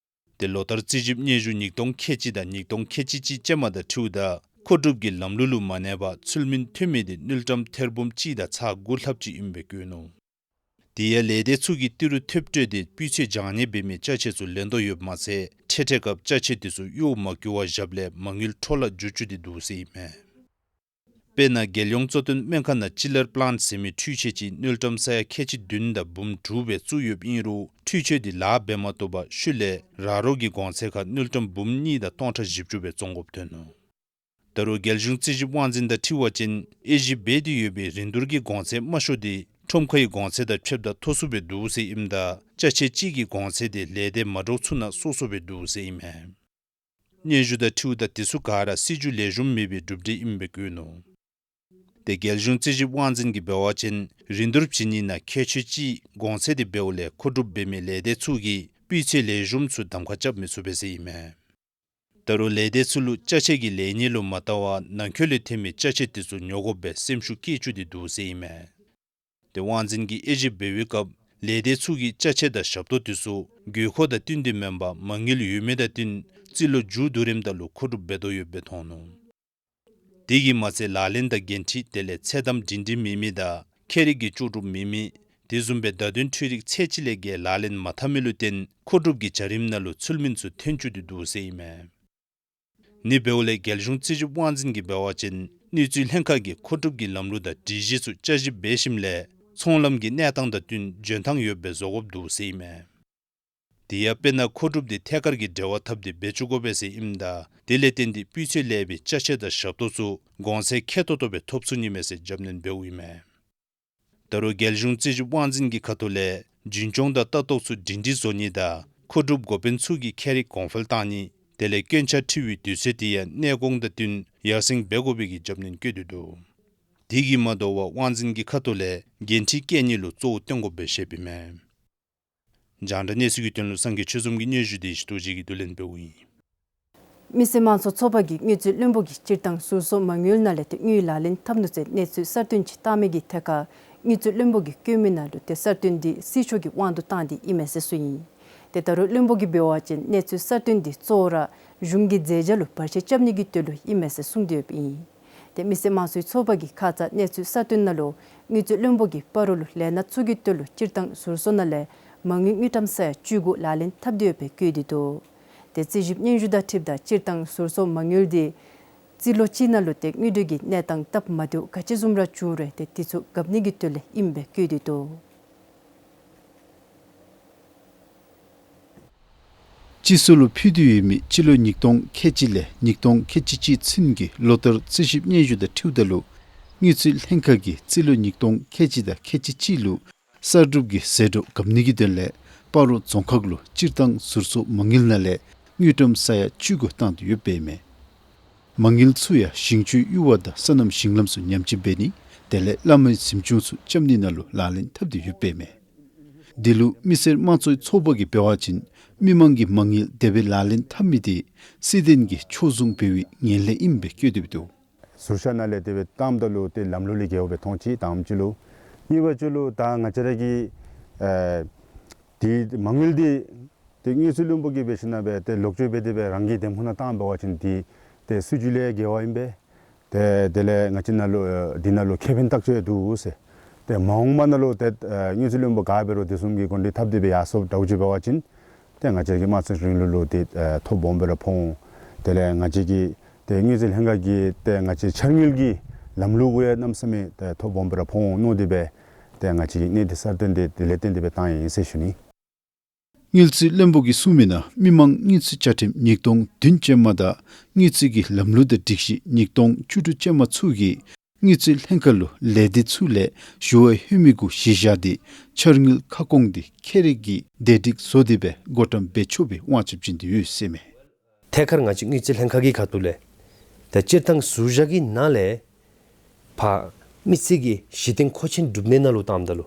ཏེ་ལོ་ལྟར་རྩིས་ཞིབ་སྙན་ཞུ་ཉིས་སྟོང་ཁལ་གཅིག་དང་ཉིས་སྟོང་ཁལ་གཅིག་གཅིག་ཅན་མ་དང་འཁྲིལཝ་ད་མཁོ་སྒྲུབ་ཀྱི་ལམ་ལུགས་ལུ་མ་གནས་པར་ཚུལ་མིན་ཐོན་མི་དེ་དངུལ་ཀྲམ་ཐེར་འབུམ་གཅིག་དང་ཚག་དགུ་ལྷགཔ་ཅིག་ཨིནམ་སྦེ་བཀོད་ནུག། དེ་ཡང་ལས་སྡེ་ཚུ་གིས་ཏི་རུ་ཐེབས་སྤྲོད་དེ་སྤུས་ཚད་བྱང་ཉེས་འབད་མི་ཅ་ཆས་ཚུ་ལེན་དོ་ཡོདཔ་མ་ཚད་འཕྲལ་འཕྲལ་སྐབས་ཅ་ཆས་དེ་ཚུ་གཡོག་མ་བཀོལ་བར་བཞགཔ་ལས་མ་དངུལ་འཕྲོ་བརླག་འགྱོ་བཅུག་སྟེ་འདུག་ཟེར་ཨིན་མས། དཔེར་ན་རྒྱལ་ཡོངས་གཙོ་བསྟེན་སྨན་ཁང་ནང་ཅི་ལར་པི་ལཱནཊ་ཟེར་མི་འཕྲུལ་ཆས་ཅིག་དངུལ་ཀྲམ་ས་ཡ་ཁལ་གཅིག་བདུན་དང་འབུམ་དྲུག་སྦེ་བཙུགས་ཡོདཔ་ཨིན་རུང་འཕྲུལ་ཆས་དེ་ལཱ་འབད་མ་བཏུབ་པར་ཤུལ་ལས་ར་རོ་གི་གོང་ཚད་ཁར་དངུལ་ཀྲམ་འབུམ་གཉིས་དང་སྟོང་ཕྲག་བཞི་བཅུ་སྦེ་བཙོང་དགོཔ་ཐོན་ནུག། ད་རུང་རྒྱལ་གཞུང་རྩིས་ཞིབ་དབང་འཛིན་དང་འཁྲིལ་བ་ཅིན་དབྱེ་ཞིབ་འབད་དེ་ཡོད་པའི་རིན་བསྡུར་གྱི་གོང་ཚད་དམའ་ཤོས་དེ་ཁྲོམ་ཁའི་གོང་ཚད་དང་ཕྱདཔ་ད་མཐོ་སུ་སྦེ་འདུག་ཟེར་ཨིནམ་ད་ཅ་ཆས་གཅིག་གི་གོང་ཚད་དེ་ལས་སྡེ་མ་འདྲཝ་ཚུ་ནང་སོ་སོ་སྦེ་འདུག་ཟེར་ཨིན་མས། སྙན་ཞུ་དང་འཁྲིལཝ་ད་དེ་ཚུ་ག་ར་སྲིད་བྱུས་ལེགས་ཤོམ་མེད་པའི་གྲུབ་འབྲས་ཨིནམ་སྦེ་བཀོད་ནུག། ཏེ་རྒྱལ་གཞུང་རྩིས་ཞིབ་དབང་འཛིན་གྱིས་འབད་བ་ཅིན་རིན་བསྡུར་བྱིན་ནི་ནང་ཁྱད་ཆོས་ཅིག་གོང་ཚད་དེ་འབདཝ་ལས་མཁོ་སྒྲུབ་འབད་མི་ལས་སྡེ་ཚུ་གིས་སྤུས་ཚད་ལེགས་ཤོམ་ཚུ་གདམ་ཁ་རྐྱབ་མི་ཚུགས་པས་ཟེར་ཨིན་མས། ད་རུང་ལས་སྡེ་ཚུ་ལུ་ཅ་ཆས་ཀྱི་ལེགས་ཉེས་ལུ་མ་བལྟ་བར་ནང་འཁོད་ལས་ཐོན་མི་ཅ་ཆས་དེ་ཚུ་ཉོ་དགོཔ་སྦེ་སེམས་ཤུགས་བསྐྱེད་བཅུག་སྟེ་འདུག་ཟེར་ཨིན་མས། ཏེ་དབང་འཛིན་གྱིས་དབྱེ་ཞིབ་འབད་བའི་སྐབས་ལས་སྡེ་ཚུ་གིས་ཅ་ཆས་དང་ཞབས་ཏོག་དེ་ཚུ་དགོས་མཁོ་དང་བསྟུན་ཏེ་མེན་པར་མ་དངུལ་ཡོད་མི་དང་བསྟུན་རྩིས་ལོ་མཇུག་བསྡུ་རནམ་ད་ལུ་མཁོ་སྒྲུབ་འབད་དོ་ཡོདཔ་སྦེ་མཐོང་ནུག། དེ་གིས་མ་ཚད་ལག་ལེན་དང་འགན་འཁྲི་དེ་ལས་ཚད་དམ་སྒྲིང་སྒྲིང་མེད་མི་དང་ཁྱད་རིག་གི་ལྕོགས་གྲུབ་མེད་མི་དེ་བཟུམ་སྦེ་བརྡ་དོན་འཕྲུལ་རིག་ཚད་གཅིག་ལས་བརྒལ་ལག་ལེན་མ་འཐབ་མི་ལུ་བརྟེན་མཁོ་སྒྲུབ་ཀྱི་བྱ་རིམ་ནང་ལུ་ཚུལ་མིན་ཚུ་ཐོན་བཅུག་སྟེ་འདུག་ཟེར་ཨིན་མས། ནི་འབདཝ་ལས་རྒྱལ་གཞུང་རྩིས་ཞིབ་དབང་འཛིན་གྱིས་འབད་བ་ཅིན་གནས་ཚུལ་ལྷན་ཁག་གིས་མཁོ་སྒྲུབ་ཀྱི་ལམ་ལུགས་དང་སྒྲིག་གཞི་ཚུ་བསྐྱར་ཞིབ་འབད་ཞིནམ་ལས་ཚོང་ལམ་གྱི་གནས་སྟངས་དང་བསྟུན་འཇོན་ཐང་ཡོདཔ་སྦེ་བཟོ་དགོཔ་འདུག་ཟེར་ཨིན་མས། དེ་ཡང་དཔེར་ན་མཁོ་སྒྲུབ་དེ་ཐད་ཀར་གྱི་འབྲེལ་བ་འཐབ་སྟེ་འབད་བཅུག་དགོ་པས་ཟེར་ཨིནམ་ད་དེ་ལས་བརྟེན་ཏེ་སྤུས་ཚད་ལེགས་པའི་ཅ་ཆས་དང་ཞབས་ཏོག་ཚུ་གོང་ཚད་ཁེ་ཏོག་ཏོ་སྦེ་ཐོབ་ཚུགས་ནི་མས་ཟེར་རྒྱབ་སྣོན་འབདཝ་ཨིན་མས། ད་རུང་རྒྱལ་གཞུང་རྩིས་ཞིབ་དབང་འཛིན་གྱི་ཁ་ཐུག་ལས་ འཛིན་སྐྱོང་དང་ལྟ་རྟོག་ཚུ་སྒྲིང་སྒྲིང་བཟོ་ནི་དང་མཁོ་སྒྲུབ་འགོ་དཔོན་ཚུ་གིས་ཁྱད་རིག་གོང་འཕེལ་གཏང་ནི་དེ་ལས་སྐྱོན་ཆ་འཁྲི་བའི་དུས་ཚོད་དེ་ཡང་གནད་དགོངས་དང་བསྟུན་ཡར་སེང་འབད་དགོ་པའི་གི་རྒྱབ་སྣོན་བཀོད་དེ་འདུག། དེ་གིས་མ་དོ་བར་དབང་འཛིན་གྱི་ཁ་ཐུག་ལས་འགན་འཁྲི་བཀལ་ནི་ལུ་གཙོ་བོ་བཏོན་དགོཔ་སྦེ་བཤདཔ་ཨིན་མས། རྒྱང་བསྒྲགས་གནས་ཚུལ་གྱི་དོན་ལུ་སངས་རྒྱས་ཆོས་འཛོམས་ཀྱི་སྙན་ཞུ་དེ་ཞི་ཏོ་ཅི་གིས་བསྡུ་ལེན་འབདཝ་ཨིན། མི་སེར་དམངས་གཙོའི་ཚོགས་པ་གིས་དངུལ་རྩིས་བློན་པོ་གིས་སྤྱིར་བཏང་ཟུར་གསོག་མ་དངུལ་ནང་ལས་ཏེ་དངུལ་ལག་ལེན་འཐབ་ནུག་ཟེར་གནས་ཚུལ་གསར་བཏོན་ཅིག་བཏང་མི་གི་ཐད་ཁར་དངུལ་རྩིས་བློན་པོ་གིས་བཀོད་མི་ནང་ལུ་ཏེ་གསར་བཏོན་འདི་སྲིད་ཕྱོགས་ཀྱི་དབང་དུ་བཏང་སྟེ་ཨིན་མས་ཟེར་གསུངས་ཡི། ཏེ་ད་རུང་བློན་པོ་གིས་འབད་བ་ཅིན་གནས་ཚུལ་གསར་བཏོན་འདི་གཙོ་བོ་ར་གཞུང་གི་མཛད་བྱ་ལུ་བར་ཆད་རྐྱབ་ནི་གི་དོན་ལུ་ཨིན་མས་ཟེར་གསུངས་ཏེ་ཡོདཔ་ཨིན། ཏེ་མི་སེར་དམངས་གཙོའི་ཚོགས་པ་གི་ཁ་ཙ་གནས་ཚུལ་གསར་བཏོན་ནང་ལུ་དངུལ་རྩིས་བློན་པོ་གིས་སྤ་རོ་ལུ་ལས་སྣ་ཚུ་གི་དོན་ལུ་སྤྱིར་བཏང་ཟུར་གསོག་ནང་ལས་མ་དངུལ་དངུལ་ཀྲམ་ས་ཡ་བཅུ་དགུ་ལག་ལེན་འཐབ་སྟེ་ཡོདཔ་སྦེ་བཀོད་དེ་འདུག། ཏེ་རྩིས་ཞིབ་སྙན་ཞུ་དང་འཁྲིལཝ་ད་སྤྱིར་བཏང་ཟུར་གསོག་མ་དངུལ་འདི་རྩིས་ལོ་གཅིག་ནང་ལུ་ཏེ་དངུལ་འབྲེལ་གྱི་གནས་སྟངས་སྟབས་མ་བདེཝ་ག་ཅི་བཟུམ་ར་བྱུང་རུང་ཏེ་དེ་ཚུ་གབ་ནི་གི་དོན་ལས་ཨིནམ་སྦེ་བཀོད་དེ་འདུག། སྤྱི་ཚོགས་ལུ་ཕུལ་ཏེ་ཡོད་མི་སྤྱི་ལོ་ཉིས་སྟོང་ཁལ་གཅིག་ལས་ཉིས་སྟོང་ཁལ་གཅིག་གཅིག་ཚུན་གྱི་ལོ་ལྟར་རྩིས་ཞིབ་སྙན་ཞུ་དང་འཁྲིལཝ་ད་ལུ་དངུལ་རྩིས་ལྷན་ཁག་གིས་རྩིས་ལོ་ཉིས་སྟོང་ཁལ་གཅིག་དང་ཁལ་གཅིག་གཅིག་ལུ་གསར་སྒྲུབ་ཀྱི་ཟད་འགྲོ་གབ་ནི་གི་དོན་ལས་སྤ་རོ་རྫོང་ཁག་ལུ་སྤྱིར་བཏང་ཟུར་གསོག་མ་དངུལ་ནང་ལས་དངུལ་ཀྲམ་ས་ཡ་བཅུ་དགུ་བཏང་སྟེ་ཡོདཔ་ཨིན་མས། མ་དངུལ་ཚུ་ཡང་ཞིང་ཆུའི་གཡུར་བ་དང་སོ་ནམ་ཞིང་ལམ་ཚུ་ཉམས་བཅོས་འབད་ནི་དེ་ལས་བླ་མའི་གཟིམ་ཆུང་ཚུ་རྐྱབ་ནི་ནང་ལུ་ལག་ལེན་འཐབ་སྟེ་ཡོདཔ་ཨིན་མས། འདི་ལུ་མི་སེར་དམངས་གཙོའི་ཚོགས་པ་གིས་འབད་བ་ཅིན་མི་མང་གི་མ་དངུལ་དེ་སྦེ་ལག་ལེན་འཐབ་མི་དེ་སྲིད་དོན་གྱི་ཕྱོགས་བཟུང་འབད་བའི་ངན་ལྷད་ཨིནམ་སྦེ་བཀོད་དེ་འདུག། ཟུར་བཞག་ནང་ལས་དེ་སྦེ་བཏངམ་ད་ལུ་ཏེ་ལམ་ལུགས་ལས་འགལཝ་སྦེ་མཐོང་ཅི། དང་པ་ཅིག་ལུ། གཉིས་པ་ཅིག་ལུ་ད་ང་བཅས་ར་གི་ཨེ་དེ་མ་དངུལ་འདི་ཏེ་དངུལ་རྩིས་བློན་པོ་གིས་འབད་ཞིན་ན་སྦེ་ཏེ་ལོག་སྤྱོད་འབད་དེ་སྦེ་རང་གི་འདེམས་ཁོངས་ནང་བཏང་འབད་བ་ཅིན་དེ་ཏེ་སྲིད་བྱུས་ལས་འགལ་བ་ཨིན་པས། ཏེ་དེ་ལས་ང་བཅས་ནང་ལུ་ཨེ་འདི་ནང་ལུ་ཁེ་ཕན་བརྟག་དཔྱད་འདུག་ཟེར། ཏེ་མ་འོངས་པ་ནང་ལུ་ཏེ་ཨེ་དངུལ་རྩིས་བློན་པོ་ག་འབད་རུང་དེ་བཟུམ་གྱི་གོ་སྒྲིག་འཐབ་སྟེ་སྦེ་ཡར་སོངམ་འདྲཝ་ཅིག་འབད་བ་ཅིན་ཏེ་ང་བཅས་ཀྱི་དམངས་གཙོའི་རིང་ལུགས་ལུ་ཏེ་ཨེ་ཐོ་སྦོམ་སྦེ་ར་ཕོག་འོང་། དེ་ལས་ང་བཅས་ཀྱི་ཏེ་དངུལ་རྩིས་ལྷན་ཁག་གི་ཏེ་ང་བཅས་འཆར་དངུལ་གྱི་ལམ་ལུགས་གུ་ཡང་གནམ་མེད་ས་མེད་ཏེ་ཐོ་སྦོམ་སྦེ་ར་ཕོག་འོང་མནོ་སྟེ་སྦེ་ཏེ་ང་བཅས་ཀྱིས་གནད་འདི་གསར་བཏོན་འདི་དེ་ལས་བརྟེན་ཏེ་སྦེ་བཏང་ཡི་ཟེར་ཞུ་ནི། དངུལ་རྩིས་བློན་པོ་གིས་གསུངས་མི་ནང་མི་དམངས་དངུལ་རྩིས་བཅའ་ཁྲིམས་ཉིས་སྟོང་བདུན་ཅན་མ་དང་དངུལ་རྩིས་ཀྱི་ལམ་ལུགས་དང་སྒྲིག་གཞི་ཉིས་སྟོང་བཅུ་དྲུག་ཅན་མ་ཚུ་གིས་དངུལ་རྩིས་ལྷན་ཁག་ལུ་ལས་སྡེ་ཚུ་ལས་ཞུ་བ་ལྷོད་མི་གུ་གཞི་བཞག་སྟེ་འཆར་དངུལ་ཁ་སྐོང་འདི་ཁྱད་རིག་གི་བདེ་སྒྲིག་བཟོ་སྟེ་སྦེ་བགོ་བཀྲམ་འབད་ཆོག་པའི་དབང་ཆ་བྱིན་ཏེ་ཡོད་ཟེར་མས། ཐད་ཀར་ང་བཅས་དངུལ་རྩིས་ལྷན་ཁག་གི་ཁ་ཐུག་ལས་ད་སྤྱིར་བཏང་ཟུར་བཞག་གི་ནང་ལས་ཕར་མི་སེར་གྱི་གཞི་རྟེན་མཁོ་ཆེན་སྒྲུབ་གནས་ནང་ལུ་བཏངམ་ད་ལུ་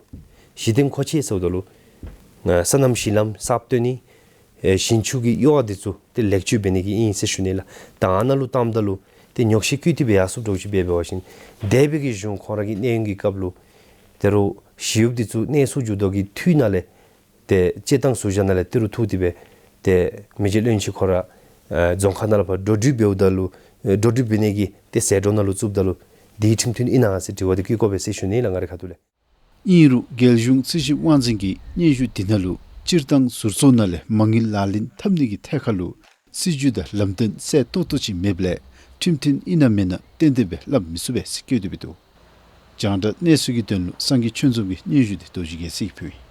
གཞི་རྟེན་མཁོ་ཆེན་ཟེརཝ་ད་ལུ་ཨ་སོ་ནམ་ཞིང་ལམ་གསརཔ་བཏོན་ནི་ཨེ་ཞིང་ཆུ་གི་གཡུར་བ་འདི་ཚུ་ཏེ་ལེགས་བཅོས་འབད་ནི་གི་ཨིན་ཟེར་ཞུ་ནི་ལགས། ད་ཨ་ནཱ་ལུ་བཏངམ་ད་ལུ་ཏེ་ཉོགས་བཤད་བཀོད་དེ་སྦེ་ཡར་སོངམ་འདྲཝ་ཅིག་འབད་འབད་བ་ཅིན་འདས་པའི་གི་གཞུང་ཁོང་ར་གི་གནས་ཡུན་གྱི་སྐབས་ལུ་ད་རུང་ཞི་གཡོགཔ་འདི་ཚུ་གནས་ཚུ་འགྱོ་དོ་གི་འཐུས་ནང་ལས་ཏེ་སྤྱིར་བཏང་ཟུར་བཞག་ནང་ལས་ཏི་རུ་འཐུ་སྟེ་སྦེ་ཏེ་མི་རྗེ་བློན་ཆེན་ཁོ་ར་ཨེ་རྫོང་ཁག་ནང་ལས་ཕར་འགྲོ་འགྲུལ་འབདཝ་ད་ལུ་ཨེ་འགྲོ་འགྲུལ་འབད་ནི་གི་ཏེ་ཟད་འགྲོ་ནང་ལུ་བཙུགསཔ་ད་ལུ་དེའི་ཁྲིམས་མཐུན་ཨིན་ན་ཟེར་དྲི་བ་འདི་བཀོད་དགོ་པས་ཟེར་ཞུ་ནི་ལགས་ང་རའི་ཁ་ཐུག་ལས། ཨིན་རུང་རྒྱལ་གཞུང་རྩིས་ཞིབ་དབང་འཛིན་གྱི་སྙན་ཞུ་འདི་ནང་ལུ་སྤྱིར་བཏང་ཟུར་གསོག་ནང་ལས་མ་དངུལ་ལག་ལེན་འཐབ་ནི་གི་ཐད་ཁར་ལུ་སྲིད་བྱུས་དང་ལམ་སྟོན་གསལ་ཏོག་ཏོ་ཅིག་མེདཔ་ལས་ཁྲིམས་མཐུན་ཨིན་ན་མེན་ན་གཏན་གཏན་སྦེ་སླབ་མི་ཚུགས་པས་ཟེར་བཀོད་དེ་སྦེ་འདུག། རྒྱང་བསྒྲགས་གནས་ཚུལ་གྱི་དོན་ལུ་སངས་རྒྱས་ཆོས་འཛོམས་ཀྱི་སྙན་ཞུ་འདི་རྡོ་རྗེ་རྒྱལ་མཚན་གྱིས་ཕུལཝ་ཨིན།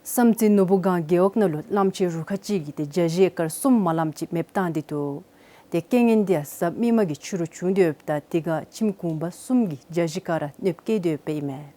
བསམ་རྩེ་ནོར་བུ་སྒང་རྒེད་འོག་ནང་ལུ་གླང་ཆེན་རུ་ཁག་ཅིག་གིས་ཏེ་བྱ་བཞི་ཨེ་ཀར་གསུམ་མ་ལངམ་ཅིག་མེདཔ་བཏང་སྟེ་འདུག། ཏེ་རྐྱེན་ངན་འདི་ཡང་གཟའ་མིག་དམར་གྱི་ཕྱི་རུ་བྱུང་སྟེ་ཡོདཔ་ད་དེ་ཁར་ཁྱིམ་གུང་པ་གསུམ་གྱི་བྱ་བཞི་ག་ར་གནོདཔ་བཀལ་ཏེ་ཡོདཔ་ཨིན་མས།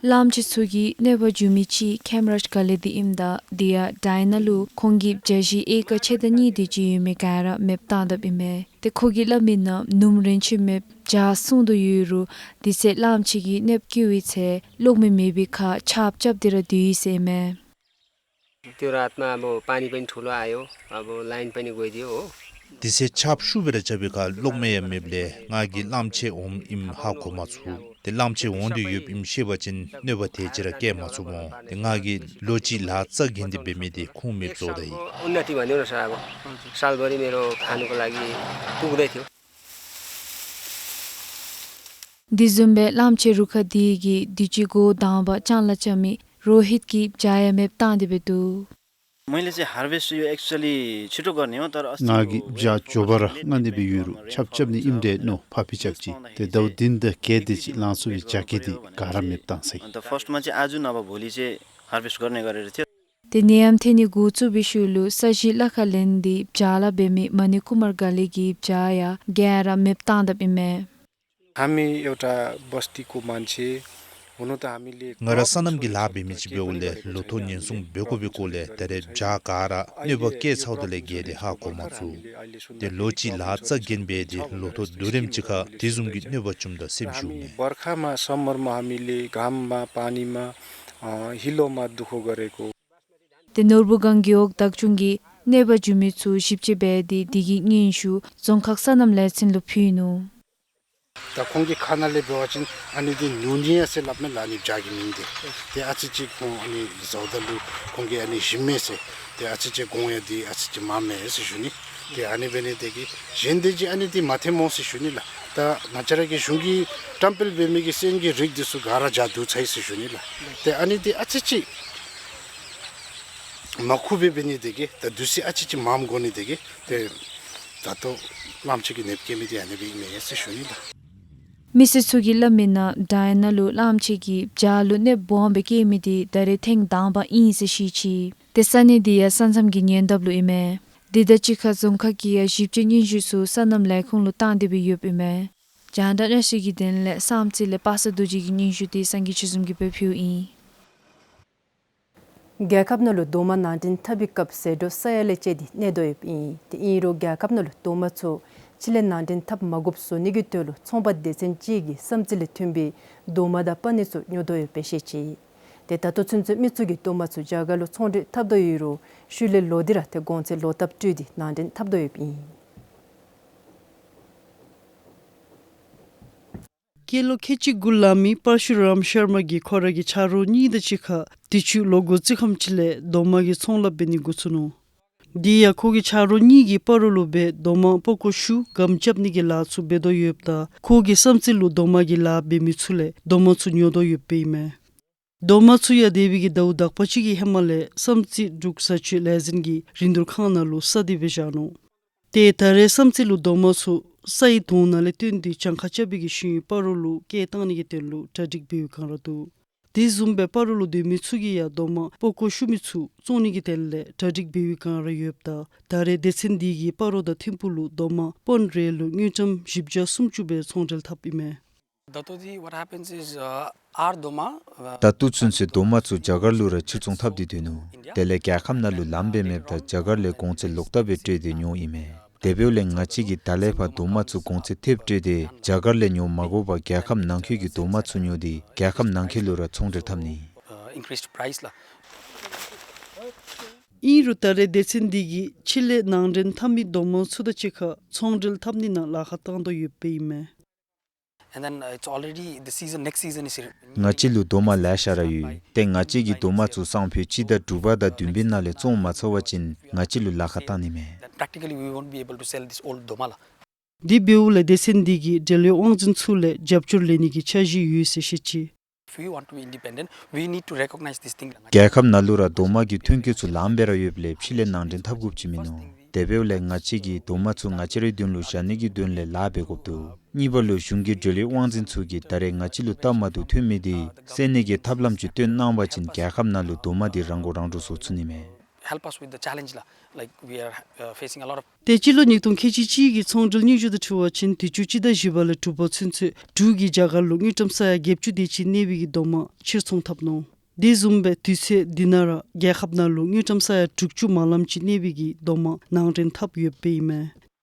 གླང་ཆེན་ཚུ་གིས་གནོད་པ་བྱུང་མི་ཅིག་ཁེམ་རཱཇ་ག་ལེ་འདི་ཨིནམ་ད་དེ་ཡང་དེ་ནང་ལུ་ཁོང་གི་བྱ་བཞི་ཨེ་ཀར་ཕྱེད་དང་གཉིས་དེ་ཅིག་ཡོད་མི་ག་ར་མེདཔ་བཏང་དཔ་ཨིན་མས། ཏེ་ཁོ་གིས་སླབ་མི་ནང་ནུམོ་རིན་ཆེན་མེདཔ་བྱ་གསུམ་དེ་ཡོད་རུང་དེ་ཚེ་གླང་ཆེན་གྱིས་གནོདཔ་བཀལ་བའི་ཚེ་གློག་མེ་མེད་པའི་ཁར་ཆརཔ་རྐྱབ་སྟེ་ར་སྡོད་ཡི་ཟེར་མས། त्यो रातमा अब पानी पनि ठुलो आयो, अब लाइन पनि गइदियो हो। དེ་ཚེ་ཆརཔ་ཤུགས་སྦེ་ར་རྐྱབ་པའི་ཁར་གློག་མེ་ཡང་མེདཔ་ལས་ང་གིས་གླང་ཆེན་འོངམ་ཨིནམ་ཧ་གོ་མ་ཚུགས། ཏེ་གླང་ཆེན་འོང་སྟེ་ཡོདཔ་ཨིནམ་ཤེས་པ་ཅིན་གནོད་པ་དེ་ཅིག་ར་བཀལ་མ་ཚུགསཔ་འོང་། ཏེ་ང་གིས་ལོ་གཅིག་ལཱ་རྩ་འགེངས་ཏེ་འབད་མི་དེ་ཁུངས་མེདཔ་བཟོ་ད་ཡི། उन्नति भन्यो न सर, अब सालभरि मेरो खानुको लागि पुग्दै थियो। དེ་བཟུམ་སྦེ་གླང་ཆེན་རུ་ཁག་འདི་གིས་དུས་ཅི་འགོ་དང་པ་ལྕང་ལཱ་རྐྱབ་མི་རོ་ཧིད་ཀྱི་བྱ་ཡང་མེདཔ་བཏང་སྟེ་སྦེ་འདུག། मैले चाहिँ हार्भेस्ट यो एक्चुअली छिटो गर्ने हो, तर अस्ति ང་གིས་བྱ་མགྱོགས་པ་ར་མངགས་ནི་སྦེ་ཡོད་རུང་ཆརཔ་རྐྱབ་ནི་ཨིནམ་འདྲས་མནོ་ཕར་འཕུལ་རྐྱབ་ཅི། ཏེ་ཟླཝ་བདུན་དང་བརྒྱད་དེ་ཅིག་ལང་ཚུགས་པའི་བྱ་སྐྱེས་དེ་ག་ར་མེདཔ་བཏང་ཚར་ཡི། अन्त फर्स्टमा चाहिँ आज नभए भोलि चाहिँ हार्भेस्ट गर्ने गरेर थियो। ཏེ་ནད་ཡམས་ཐོན་ནི་འགོ་བཙུགས་པའི་ཤུལ་ལུ་ས་གཞི་གླ་ཁར་ལེན་ཏེ་བྱཱ་ལཱ་འབད་མི་མ་ཎི་ཀུ་མར་ག་ལི་གི་བྱཱ་ཡང་ག་ར་མེདཔ་བཏང་དཔ་ཨིན་མས། हामी एउटा बस्तीको मान्छे हुन त हामीले ང་ར་སོ་ནམ་གྱི་ལཱ་འབད་མི་ཅིག་འབདཝ་ལས་ལོ་ཐོག་ཉེན་སྲུང་འབད་དགོ་པའི་སྐོར་ལས་ད་རེས་བྱཱ་ག་ར་གནོད་པ་བཀལ་ཚརཝ་ད་ལས་བརྒལ་ཏེ་ཧ་གོ་མ་ཚུགས། ཏེ་ལོ་གཅིག་ལཱ་རྩ་འགེངས་འབད་དེ་ལོ་ཐོག་བསྡུ་རིམ་ཅིག་ཁར་དེ་བཟུམ་གྱི་གནོད་པ་བྱུངམ་ད་སེམས་ཞུམ་མས། बर्खामा, समरमा हामीले घाममा, पानीमा, अ, हिलोमा दुःख गरेको। ཏེ་ནོར་བུ་སྒང་རྒེད་འོག་བདག་སྐྱོང་གིས་གནོད་པ་བྱུང་མི་ཚུ་ཞིབ་དཔྱད་འབད་དེ་དེ་གི་སྙན་ཞུ་རྫོང་ཁག་སོ་ནམ་ལས་ཚན་ལུ་ཕུལ་ནུག། ད་ཁོང་གི་ཁ་ནང་ལས་འབད་བ་ཅིན་ཨ་ནི་འདི་ནུ་ནི་ཡ་ཟེར་སླབ་མས་ལགས། ཨ་ནི་བྱཱ་གི་མིང་འདི། ཏེ་ཨ་ཙི་ཅིག་ཁོང་ཨ་ནི་བཟའཝ་ད་ལུ་ཁོང་གིས་ཨ་ནི་ཞིམ་མས་ཟེར། ཏེ་ཨ་ཙི་ཅིག་གོང་ཡང་འདི་ཨ་ཙི་ཅིག་མངམ་མས་ཟེར་ཞུ་ནི། ཏེ་ཨ་ནི་འབད་ནི་དེ་གིས་གཞན་དེ་ཅིག་ཨ་ནི་འདི་མ་ཐོནམ་འོང་ཟེར་ཞུ་ནི་ལགས། ད་ང་བཅས་ར་གི་གཞུང་གིས་བཀྲམ་སྤེལ་འབད་མི་གི་སོན་གྱི་རིགས་འདི་ཚུ་ག་ར་བྱཱ་བསྡུ་ཚར་ཡི་ཟེར་ཞུ་ནི་ལགས། ཏེ་ཨ་ནི་འདི་ཨ་ཙི་ཅིག་མ་ཁུག་པའི་འབད་ནི་དེ་གིས་ད་དུས་ཚོད་ཨ་ཙི་ཅིག་མངམ་དགོ་ནི་དེ་གིས་ཏེ་ད་ལྟོ་གླངམོ་ཆེ་གིས་གནོདཔ་བཀལ་མི་འདི་ཨ་ནི་སྦེ་ཨིན་མས་ཟེར་ཞུ་ནི་ལགས། མི་སེར་ཚུ་གིས་སླབ་མིའི་ནང་དྲག་ཡར་ནང་ལུ་གླངམོ་ཆེ་གིས་བྱཱ་ལུ་གནོདཔ་སྦོམ་སྦེ་བཀལ་མི་འདི་ད་རེས་ཐེངས་དང་པ་ཨིན་ཟེར་བཤད་ཅི། ཏེ་ས་གནས་འདི་ཡང་ས་མཚམས་ཀྱི་ཉེ་འདབས་ལུ་ཨིན་མས། དེ་དང་གཅིག་ཁར་རྫོང་ཁག་གིས་ཡང་ཞིབ་དཔྱད་སྙན་ཞུ་ཚུ་སོ་ནམ་ལས་ཁུངས་ལུ་བཏང་སྟེ་སྦེ་ཡོདཔ་ཨིན་མས། རྒྱང་བསྒྲགས་གནས་ཚུལ་གྱི་དོན་ལས་བསམ་རྩེ་ལས་པ་སངས་རྡོ་རྗེ་གི་སྙན་ཞུ་འདི་སངས་རྒྱས་ཆོས་འཛོམས་ཀྱིས་སྦེ་ཕུལཝ་ཨིན། རྒྱལ་ཁབ་ནང་ལུ་རྡོག་མ་ནང་འདྲེན་འཐབ་པའི་སྐབས་ཟད་འགྲོ་ས་ཡ་ལས་བཅད་དེ་གནས་དོ་ཡོདཔ་ཨིན། ཏེ་ཨིན་རུང་རྒྱལ་ཁབ་ནང་ལུ་རྡོག་མ་ཚུ་ཕྱི་ལས་ནང་འདྲེན་འཐབ་མ་དགོཔ་བཟོ་ནི་གི་དོན་ལུ་ཚོང་པ་སྡེ་ཚན་ཅིག་གིས་བསམ་རྩེ་ལས་ཐོན་པའི་རྡོག་མ་དང་པ་ཎི་ཚུ་ཉོ་དོ་ཡོདཔ་སྦེ་བཤད་ཅི། ཏེ་ད་ལྟོ་ཚུན་ཚོད་མི་ཚུ་གིས་རྡོག་མ་ཚུ་རྒྱ་གར་ལུ་ཚོང་འབྲེལ་འཐབ་དོ་ཡོད་རུང་ཤུལ་ལས་ལོག་སྟེ་ར་ཏེ་གོང་ཚད་ལོག་བཏབ་སྤྲོད་དེ་ནང་འདྲེན་འཐབ་དོ་ཡོདཔ་ཨིན། སྐྱེས་ལོ་ཁལ་གཅིག་དགུ་ལང་མི་པར་ཤུ་རམ་ཤར་མ་གིས་ཁོ་ར་གི་ཆ་རོགས་གཉིས་དང་གཅིག་ཁར་དུས་ཅི་ལོ་འགོ་བཙུགས་ཁམས་ཅིག་ལས་རྡོག་མ་གི་ཚོང་ལཱ་འབད་ནི་འགོ་བཙུགས་ནུག། དེ་ཡང་ཁོ་གི་ཆ་རོགས་གཉིས་ཀྱིས་སྤ་རོ་ལུ་སྦེ་རྡོག་མ་པགས་ཀོ་ཤུ་སྒམ་རྐྱབ་ནི་གི་ལཱ་ཚུ་འབད་དོ་ཡོདཔ་ད་ཁོ་གིས་བསམ་རྩེ་ལུ་རྡོག་མ་གི་ལཱ་འབད་མི་ཚུ་ལས་རྡོག་མ་ཚུ་ཉོ་དོ་ཡོདཔ་ཨིན་མས། རྡོག་མ་ཚུ་ཡང་འདས་པའི་གི་ཟླཝ་དག་པ་ཅིག་གི་ཧེ་མ་ལས་བསམ་རྩེ་འབྲུག་བཟའ་སྤྱོད་ལས་འཛིན་གྱི་རིན་བསྡུར་ཁང་ནང་ལུ་བསགས་ཏེ་སྦེ་བཞག་ནུག། ཏེ་ད་རེས་བསམ་རྩེ་ལུ་རྡོག་མ་ཚུ་སའི་དོང་ནང་ལས་བཏོན་ཏེ་གྱངས་ཁ་རྐྱབ་པའི་གི་ཤུལ་སྤ་རོ་ལུ་སྐྱེལ་བཏང་ནི་གི་དོན་ལུ་གྲ་སྒྲིག་འབད་བའི་བསྒང་ར་འདུག། དེ་བཟུམ་སྦེ་སྤ་རོ་ལུ་སྡོད་མི་ཚུ་གིས་ཡང་རྡོག་མ་པགས་ཀོ་ཤུ་མི་ཚུ་བཙོང་ནི་གི་དོན་ལས་གྲ་སྒྲིག་འབད་བའི་བསྒང་ར་ཡོདཔ་ད་ད་རེས་སྡེ་ཚན་འདི་གིས་སྤ་རོ་དང་ཐིམ་ཕུག་ལུ་རྡོག་མ་པོན་རེ་ལུ་དངུལ་ཀྲམ་བཞི་བརྒྱ་སུམ་ཅུ་སྦེ་ཚོང་འབྲེལ་འཐབ་ཨིན་མས། Dato ji, what happens is, uh, our doma, uh, ད་ལྟོ་ཚུན་ཚོད་རྡོག་མ་ཚུ་རྒྱ་གར་ལུ་ར་ཕྱིར་ཚོང་འཐབ་སྟེ་སྡོད་ནུག། དེ་ལས་རྒྱལ་ཁབ་ནང་ལུ་ལམ་སྦེ་མེདཔ་ད་རྒྱ་གར་ལས་གོང་ཚད་ལོག་བཏབ་སྦེ་སྤྲོད་དེ་ཉོཝ་ཨིན་མས། དེ་འབདཝ་ལས་ང་བཅས་ཀྱིས་ད་ལས་ཕར་རྡོག་མ་ཚུ་གོང་ཚད་ཐེབས་སྤྲོད་དེ་རྒྱ་གར་ལས་ཉོ་མ་དགོ་པར་རྒྱལ་ཁབ་ནང་འཁོད་ཀྱི་རྡོག་མ་ཚུ་ཉོ་སྟེ་རྒྱལ་ཁབ་ནང་འཁོད་ལུ་ར་ཚོང་འབྲེལ་འཐབ་ནི། Uh, increased price ལགས། ཨིན་རུང་ད་རེས་སྡེ་ཚན་འདི་གིས་ཕྱི་ལས་ནང་འདྲེན་འཐབ་མི་རྡོག་མ་ཚུ་དང་གཅིག་ཁར་ཚོང་འབྲེལ་འཐབ་ནི་ནང་ལཱ་ཁག་བཏང་དོ་ཡོདཔ་ཨིན་མས། And then, uh, it's already the season, next season is here. ང་བཅས་ལུ་རྡོག་མ་ལེ་ཤ་ར་ཡོད། ཏེ་ང་བཅས་ཀྱིས་རྡོག་མ་ཚུ་སང་ཕོད་སྤྱི་ཟླ་དྲུག་པ་དང་བདུན་པའི་ནང་ལས་བཙོང་མ་ཚར་བ་ཅིན་ང་བཅས་ལུ་ལཱ་ཁག་བཏང་ནི་མས། Then practically we won't be able to sell this old doma ལགས། དེ་འབདཝ་ལས་སྡེ་ཚན་འདི་གིས་འབྲེལ་ཡོད་དབང་འཛིན་ཚུ་ལས་རྒྱབ་སྐྱོར་ལེན་ནི་གི་འཆར་གཞི་ཡོད་ཟེར་བཤད་ཅི། If we want to be independent, we need to recognize this thing. རྒྱལ་ཁབ་ནང་ལུ་ར་རྡོག་མ་གི་ཐོན་སྐྱེད་ཚུ་ལངམ་སྦེ་ར་ཡོདཔ་ལས་ཕྱི་ལས་ནང་འདྲེན་འཐབ་དགོཔ་ཅིག་མིན་ནུག། དེ་འབདཝ་ལས་ང་བཅས་ཀྱིས་རྡོག་མ་ཚུ་ང་བཅས་རའི་དོན་ལུ་བཞག་ནི་གི་དོན་ལས་ལཱ་འབད་དགོཔ་འདུག། གཉིས་པ་ལུ་གཞུང་གི་འབྲེལ་ཡོད་དབང་འཛིན་ཚུ་གིས་ད་རེས་ང་བཅས་ལུ་སྟབས་མ་བདེཝ་ཐོན་མི་འདི་སེལ་ནི་གི་ཐབས་ལམ་ཅིག་སྟོན་གནང་བ་ཅིན་རྒྱལ་ཁབ་ནང་ལུ་རྡོག་མ་འདི་རང་མགོ་རང་འདྲོངས་བཟོ་ཚུགས་ནི་མས། Help us with the challenge ལགས། Like, we are, uh, facing a lot of ཏེ་སྤྱི་ལོ་ཉིས་སྟོང་ཁལ་གཅིག་གཅིག་གི་ཚོང་འབྲེལ་སྙན་ཞུ་དང་འཁྲིལ་བ་ཅིན་དུས་ཅི་སྤྱི་ཟླ་བཞི་པ་ལས་དྲུག་པ་ཚུན་ཚོད་འབྲུག་གིས་རྒྱ་གར་ལུ་དངུལ་ཀྲམ་ས་ཡ་བརྒྱད་ཅུ་དེ་ཅིག་གནས་པའི་གི་རྡོག་མ་ཕྱིར་ཚོང་འཐབ་ནུག། དེ་བཟུམ་སྦེ་དུས་ཚོད་འདི་ནང་ར་རྒྱལ་ཁབ་ནང་ལུ་དངུལ་ཀྲམ་ས་ཡ་དྲུག་ཅུ་མ་ལམ་ཅིག་གནས་པའི་གི་རྡོག་མ་ནང་འདྲེན་འཐབ་ཡོདཔ་ཨིན་མས།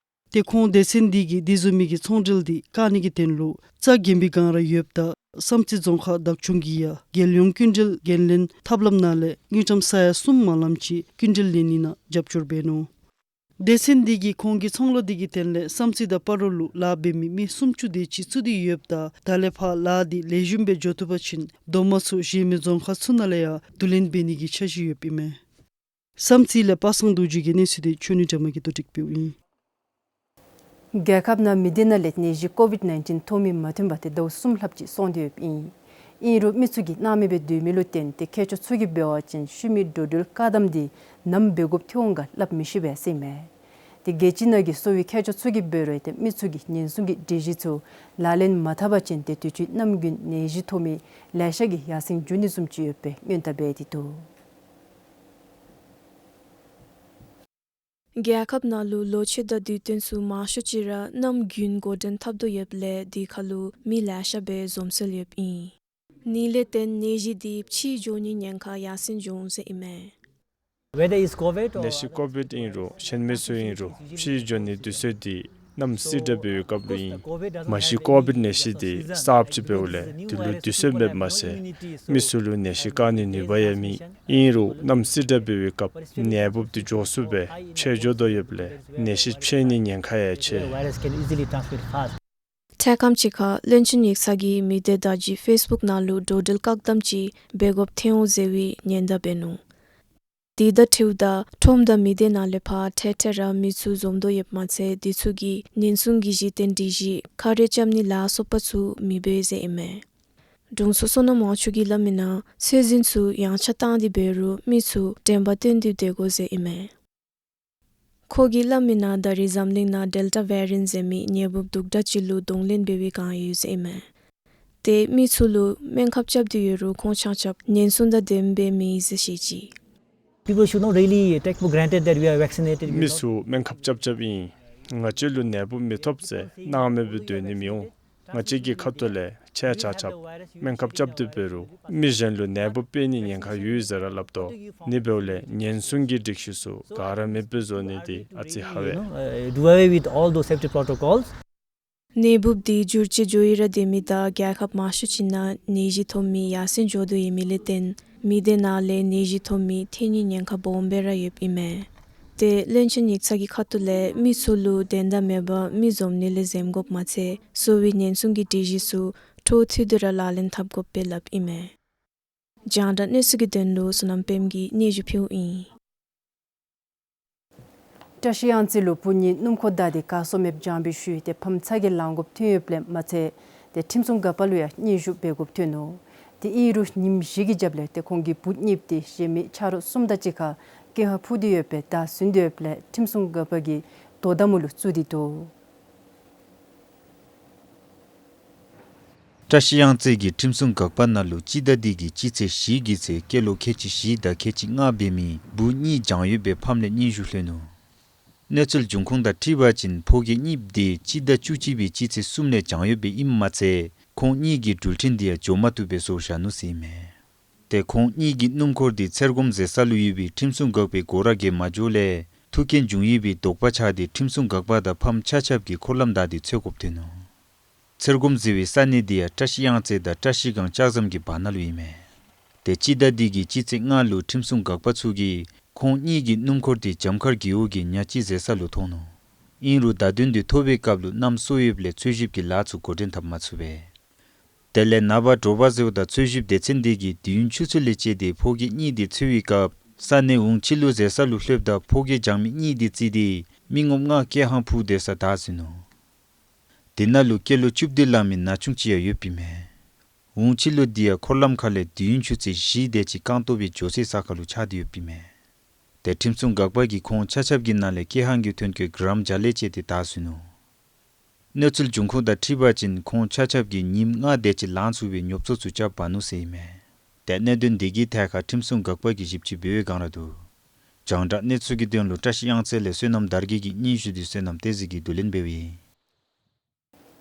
ཏེ་ཁོང་སྡེ་ཚན་འདི་གིས་དེ་བཟུམ་མའི་གི་ཚོང་འབྲེལ་འདི་བཀག་ནི་གི་དོན་ལུ་རྩ་འགེངས་པའི་བསྒང་ར་ཡོདཔ་ད་བསམ་རྩེ་རྫོང་ཁག་བདག་སྐྱོང་གིས་ཡང་རྒྱལ་ཡོངས་སྐྱིན་འགྲུལ་འགན་ལེན་ཐབས་ལམ་ནང་ལས་དངུལ་ཀྲམ་ས་ཡ་གསུམ་མ་ལམ་ཅིག་སྐྱིན་འགྲུལ་ལེན་ནི་ནང་རྒྱབ་སྐྱོར་འབད་ནུག། སྡེ་ཚན་འདི་གིས་ཁོང་གི་ཚོང་ལཱ་འདི་གི་དོན་ལས་བསམ་རྩེ་དང་སྤ་རོ་ལུ་ལཱ་འབད་མི་མི་སུམ་ཅུ་དེ་ཅིག་བཙུགས་ཏེ་ཡོདཔ་ད་ད་ལས་ཕར་ལཱ་འདི་ལེགས་ཤོམ་སྦེ་འགྱོ་བཏུབ་པ་ཅིན་རྡོག་མ་ཚུ་གཞན་མི་རྫོང་ཁག་ཚུ་ནང་ལས་ཡང་བསྡུ་ལེན་འབད་ནི་གི་འཆར་གཞི་ཡོདཔ་ཨིན་མས། བསམ་རྩེ་ལས་པ་སངས་རྡོ་རྗེ་གི་གནས་ཚུལ་འདི་ཆོས་ཉིད་སྒྲོལ་མ་གིས་བསྡུ་སྒྲིག་འབདཝ་ཨིན། རྒྱལ་ཁབ་ནང་མི་སྡེ་ནང་ལས་ནད་གཞི་ཀོ་ཝིཌ་ནའིན་ཊིན་ཐོབ་མི་མ་ཐོན་པ་ཏེ་ཟླཝ་གསུམ་ལྷགཔ་ཅིག་སོང་སྟེ་ཡོདཔ་ཨིན། ཨིན་རུང་མི་ཚུ་གིས་སྣང་མེད་སྦེ་སྡོད་མི་ལུ་བརྟེན་ཏེ་མཁས་མཆོག་ཚུ་གིས་འབད་བ་ཅིན་ཤུལ་མའི་འགྲོ་འགྲུལ་བཀག་དམ་འདི་ནམ་འབད་དགོཔ་ཐོན་འོང་ག་སླབ་མི་ཤེས་པས་ཟེར་ཨིན་མས། ཏེ་རྒྱལ་སྤྱི་ནང་གི་གསོ་བའི་མཁས་མཆོག་ཚུ་གིས་འབད་རུང་ཏེ་མི་ཚུ་གིས་ཉེན་སྲུང་གི་སྒྲིག་གཞི་ཚུ་ལག་ལེན་མ་འཐབ་པ་ཅིན་ཏེ་དུས་ཅི་གནམ་དགུན་ནད་གཞི་ཐོབ་མི་ལེ་ཤ་གིས་ཡར་སེང་འགྱོ་ནི་བཟུམ་ཅིག་ཡོད་པའི་སྔོན་བརྡ་འབད་དེ་འདུག། རྒྱལ་ཁབ་ནང་ལུ་ལོ་མཆོད་དང་དུས་སྟོན་ཚུ་མང་ཤོས་ཅིག་ར་གནམ་དགུན་འགོ་འདྲེན་འཐབ་དོ་ཡོདཔ་ལས་དེ་ཁར་ལུ་མི་ལེ་ཤ་སྦེ་འཛོམས་སྲོལ་ཡོདཔ་ཨིན། ཨ་ནི་ལས་བརྟེན་ནད་གཞི་དེ་ཕྱི་འགྱོ་ནི་ཉེན་ཁ་ཡར་སེང་འགྱོ་འོང་ཟེར་ཨིན་མས། Whether it's COVID or ནད་གཞི་ཀོ་བིཌ་ཨིན་རུང་ཤན་མེད་སུ་ཨིན་རུང་ཕྱི་འགྱོ་ནི་དུས་ཚོད་དེ་གནམ་སེར་དྲག་འབད་བའི་སྐབས་ལུ་ཨིན། མ་གཞི་ཀོ་བིཌ་ནད་གཞི་དེ་གསརཔ་ཅིག་འབདཝ་ལས་དེ་ལུ་དུས་ཚོད་མེདཔ་མ་ཚད་མི་ཚུ་ལུ་ནད་གཞི་བཀག་ནིའི་ནུས་པ་ཡང་མེད། ཨིན་རུང་གནམ་སེར་དྲག་འབད་བའི་སྐབས་ནད་འབུཔ་དེ་མགྱོགས་སུ་སྦེ་འཕྱད་འགྱོ་དོ་ཡོདཔ་ལས་ནད་གཞི་འཕྱད་ནིའི་ཉེན་ཁ་ཡང་ཆེ། Virus can easily transmit fast. ཐེངས་ཁམས་ཅིག་ཁར་བློན་ཆེན་ཡིག་ཚང་གིས་མི་སྡེ་བརྡ་བརྒྱུད་ཕེསི་བུཀ་ནང་ལུ་འགྲོ་འགྲུལ་བཀག་དམ་ཅིག་འབད་དགོཔ་ཐོན་འོང་ཟེར་བའི་ཉེན་བརྡ་འབད་ནུག། དེ་དང་འཁྲིལཝ་ད་ཁྲོམ་དང་མི་སྡེ་ནང་ལས་ཕར་ཐེངས་ཐེངས་ར་མི་ཚུ་འཛོམས་དོ་ཡོདཔ་མ་ཚད་དེ་ཚུ་གིས་ཉེན་སྲུང་གི་གཞི་རྟེན་སྒྲིག་གཞི་ཁ་རས་རྐྱབ་ནི་ལ་སོགས་པ་ཚུ་མི་འབད་ཟེར་ཨིན་མས། དྲུང་འཚོ་བསོད་ནམས་དབང་ཕྱུག་གིས་སླབ་མིའི་ནང་ཚོད་འཛིན་ཚུ་ཡངས་ཆག་བཏང་སྟེ་འབད་རུང་མི་ཚུ་དྲན་པ་བཏོན་ཏེ་སྡོད་དགོ་ཟེར་ཨིན་མས། ཁོ་གིས་སླབ་མིའི་ནང་ད་རིས་འཛམ་གླིང་ནང་ཌེལ་ཊ་ཝེ་རི་ཡེནཊ་ཟེར་མི་ནད་འབུཔ་དུག་དྲགས་ཅིག་ལུ་གདོང་ལེན་འབད་བའི་བསྒང་ཡོད་ཟེར་ཨིན་མས། ཏེ་མི་ཚུ་ལུ་སྨན་ཁབ་རྐྱབ་སྟེ་ཡོད་རུང་ཁོང་ཆ་ཁྱབ་ཉེན་སྲུང་དང་ལྡནམ་སྦེ་མེད་ཟེར་བཤད་ཅི། People should not really take for granted that we are vaccinated, we are not. མི་ཚུ་སྨན་ཁབ་རྐྱབ་རྐྱབ་ཨིན། ང་བཅས་ལུ་ནད་འབུཔ་མི་ཐོབ་ཟེར་སྣང་མེད་སྦེ་སྡོད་ནི་མི་འོང་། ང་བཅས་ཀྱི་ཁ་ཐུག་ལས་ཁྱེད་ཆ་ཁྱབ་སྨན་ཁབ་རྐྱབ་སྟེ་འབད་རུང་མི་གཞན་ལུ་ནད་འབུཔ་འཕེལ་ནིའི་ཉེན་ཁ་ཡོད་ཟེར་ར་སླབ་དོ། ཨ་ནི་འབདཝ་ལས་ཉེན་སྲུང་གི་སྒྲིག་གཞི་ཚུ་ག་ར་མེདཔ་བཟོ་ནི་དེ་ཨ་ཙི་ཧ་བས། You know, uh, do away with all those safety protocols. ནད་འབུཔ་དེ་འགྱུར་བཅོས་འགྱོ་ཡི་ར་སྡོད་མི་དང་རྒྱལ་ཁབ་མང་ཤོས་ཅིག་ནང་ནད་གཞི་ཐོབ་མི་ཡར་སེང་འགྱོ་དོ་ཡོད་མི་ལས་བརྟེན་མི་སྡེ་ནང་ལས་ནད་གཞི་ཐོབ་མི་ཐོན་ནིའི་ཉེན་ཁ་སྦོམ་སྦེ་ར་ཡོདཔ་ཨིན་མས། ཏེ་བློན་ཆེན་ཡིག་ཚང་གི་ཁ་ཐུག་ལས་མི་ཚུ་ལུ་དོན་དག་མེད་པར་མི་འཛོམས་ནི་ལས་འཛེམ་དགོཔ་མ་ཚད་གསོ་བའི་ཉེན་སྲུང་གི་སྒྲིག་གཞི་ཚུ་འཕྲོ་མཐུད་དེ་ར་ལག་ལེན་འཐབ་དགོཔ་སྦེ་སླབ་ཨིན་མས། རྒྱང་བསྒྲགས་གནས་ཚུལ་གྱི་དོན་ལུ་བསོད་ནམས་དཔལམོ་གིས་སྙན་ཞུ་ཕུལཝ་ཨིན། བཀྲ་ཤིས་གཡང་རྩེ་ལུ་བུ་གཉིས་སྣུམ་འཁོར་བདའ་སྟེ་གར་སོང་མི་བྱང་པའི་ཤུལ་ཏེ་ཕམ་ཚ་གྱང་ལང་དགོཔ་ཐོན་ཡོདཔ་ལས་མ་ཚད་ཏེ་ཁྲིམས་སྲུང་འགག་པ་ལུ་ཡང་སྙན་ཞུ་འབད་དགོཔ་ཐོན་ནུག། ཏེ་ཨིན་རུང་ཉིནམ་བཞི་གི་རྒྱབ་ལས་ཏེ་ཁོང་གི་བུ་གཉིསཔོ་དེ་གཞན་མི་ཆ་རོགས་གསུམ་དང་གཅིག་ཁར་ཀེ་ཧང་འཕུར་ཏེ་ཡོདཔ་སྦེ་བདའ་ཟུན་ཏེ་ཡོདཔ་ལས་ཁྲིམས་སྲུང་འགག་པ་གིས་དོ་དམ་ལུ་བཙུགས་ཏེ་འདུག། བཀྲ་ཤིས་གཡང་རྩེ་གི་ཁྲིམས་སྲུང་འགག་པ་ནང་ལུ་སྤྱི་ཟླ་འདི་གི་སྤྱི་ཚེས་བཞི་གི་ཚེ་སྐྱེས་ལོ་ཁལ་གཅིག་བཞི་དང་ཁལ་གཅིག་ལྔ་འབད་མི་བུ་གཉིས་བྱང་ཡོདཔ་སྦེ་ཕམ་ལས་སྙན་ཞུ་ལྷོད་ནུག། གནས་ཚུལ་འབྱུང་ཁུངས་དང་འཁྲིལ་བ་ཅིན་ཕོ་སྐྱེས་གཉིསཔོ་དེ་སྤྱི་ཟླ་བཅུ་གཅིག་པའི་སྤྱི་ཚེས་གསུམ་ལས་བྱང་ཡོདཔ་སྦེ་ཨིནམ་མ་ཚད་ཁོང་གཉིས་ཀྱི་འགྲུལ་འཕྲིན་དེ་ཡང་འགྱོ་མ་བཏུབ་སྦེ་བཟོ་བཞག་ནུག་ཟེར་ཨིན་མས། ཏེ་ཁོང་གཉིས་ཀྱི་སྣུམ་འཁོར་དེ་ཚེར་སྒོམ་ཟེར་ས་ལུ་ཡོད་པའི་ཁྲིམས་སྲུང་འགག་པའི་སྒོ་ར་གིས་མ་འགྱོཝ་ལས་ཐུག་རྐྱེན་བྱུང་ཡོད་པའི་དོགས་པ་ཆགས་ཏེ་ཁྲིམས་སྲུང་འགག་པ་དང་ཕམ་ཆ་ཁྱབ་ཀྱིས་འཁོར་ལམ་བདའ་སྟེ་འཚོལ་དགོཔ་ཐོན་ནུག། ཚེར་སྒོམ་ཟེར་བའི་ས་གནས་དེ་ཡང་བཀྲ་ཤིས་གཡང་རྩེ་དང་བཀྲ་ཤིས་སྒང་ལྕགས་ཟམ་གྱི་བར་ན་ལུ་ཨིན་མས། ཏེ་སྤྱི་ཟླ་འདི་གི་སྤྱི་ཚེས་ལྔ་ལུ་ཁྲིམས་སྲུང་འགག་པ་ཚུ་གིས་ཁོང་གཉིས་ཀྱི་སྣུམ་འཁོར་དེ་འཇམ་མཁར་རྒེད་འོག་གི་ཉ་ལྕི་ཟེར་ས་ལུ་མཐོང་ནུག། ཨིན་རུང་བརྡ་དོན་དེ་ཐོབ་པའི་སྐབས་ལུ་གནམ་སྲོ་ཡོདཔ་ལས་འཚོལ་ཞིབ་ཀྱི་ལཱ་ཚུ་འགོ་འདྲེན་འཐབ་མ་ཚུགས་པས། དེ་ལས་ནངས་པ་དྲོ་པ་ཟེརཝ་ད་འཚོལ་ཞིབ་སྡེ་ཚན་དེ་གིས་དུས་ཡུན་ཆུ་ཚོད་ལས་བཅད་དེ་ཕོ་སྐྱེས་གཉིས་དེ་འཚོལ་བའི་སྐབས་ས་གནས་ཝུང་ཆི་ལུ་ཟེར་ས་ལུ་ལྷོདཔ་ད་ཕོ་སྐྱེས་བྱང་མི་གཉིས་དེ་བརྩིས་ཏེ་མི་ངོམ་ལྔ་ཀེ་ཧང་འཕུར་སྡོད་ས་བདའ་ཟུན་ནུག། དེ་ནང་ལུ་སྐྱེས་ལོ་བཅུ་བདུན་ལང་མི་ན་ཆུང་ཅིག་ཡང་ཡོདཔ་ཨིན་མས། ཝུང་ཆི་ལུ་དེ་ཡང་འཁོར་ལམ་ཁ་ལས་དུས་ཡུན་ཆུ་ཚོད་བཞི་དེ་ཅིག་རྐང་སྟོང་སྦེ་འགྱོ་སའི་ས་ཁར་ལུ་ཆགས་ཏེ་ཡོདཔ་ཨིན་མས། ཏེ་ཁྲིམས་སྲུང་འགག་པ་གིས་ཁོང་ཆ་ཁྱབ་ཀྱི་ནང་ལས་ཀེ་ཧང་གི་ཐོན་སྐྱེད་གྲམ་བརྒྱ་ལས་བཅད་དེ་བདའ་ཟུན་ནུག། གནས་ཚུལ་འབྱུང་ཁུངས་དང་འཁྲིལ་བ་ཅིན་ཁོང་ཆ་ཁྱབ་ཀྱིས་ཉིནམ་ལྔ་དེ་ཅིག་ལང་ཚུགས་པའི་ཉོབ་ཚོར་ཚུ་རྐྱབ་འབག་ནུག་ཟེར་ཨིན་མས། ཏེ་གནད་དོན་དེ་གི་ཐད་ཁར་ཁྲིམས་སྲུང་འགག་པ་གིས་ཞིབ་དཔྱད་འབད་བའི་བསྒང་ར་འདུག། རྒྱང་བསྒྲགས་གནས་ཚུལ་གྱི་དོན་ལུ་བཀྲ་ཤིས་གཡང་རྩེ་ལས་བསོད་ནམས་དར་རྒྱས་ཀྱི་སྙན་ཞུ་དེ་བསོད་ནམས་བསྟན་འཛིན་གྱིས་བསྡུ་ལེན་འབདཝ་ཨིན།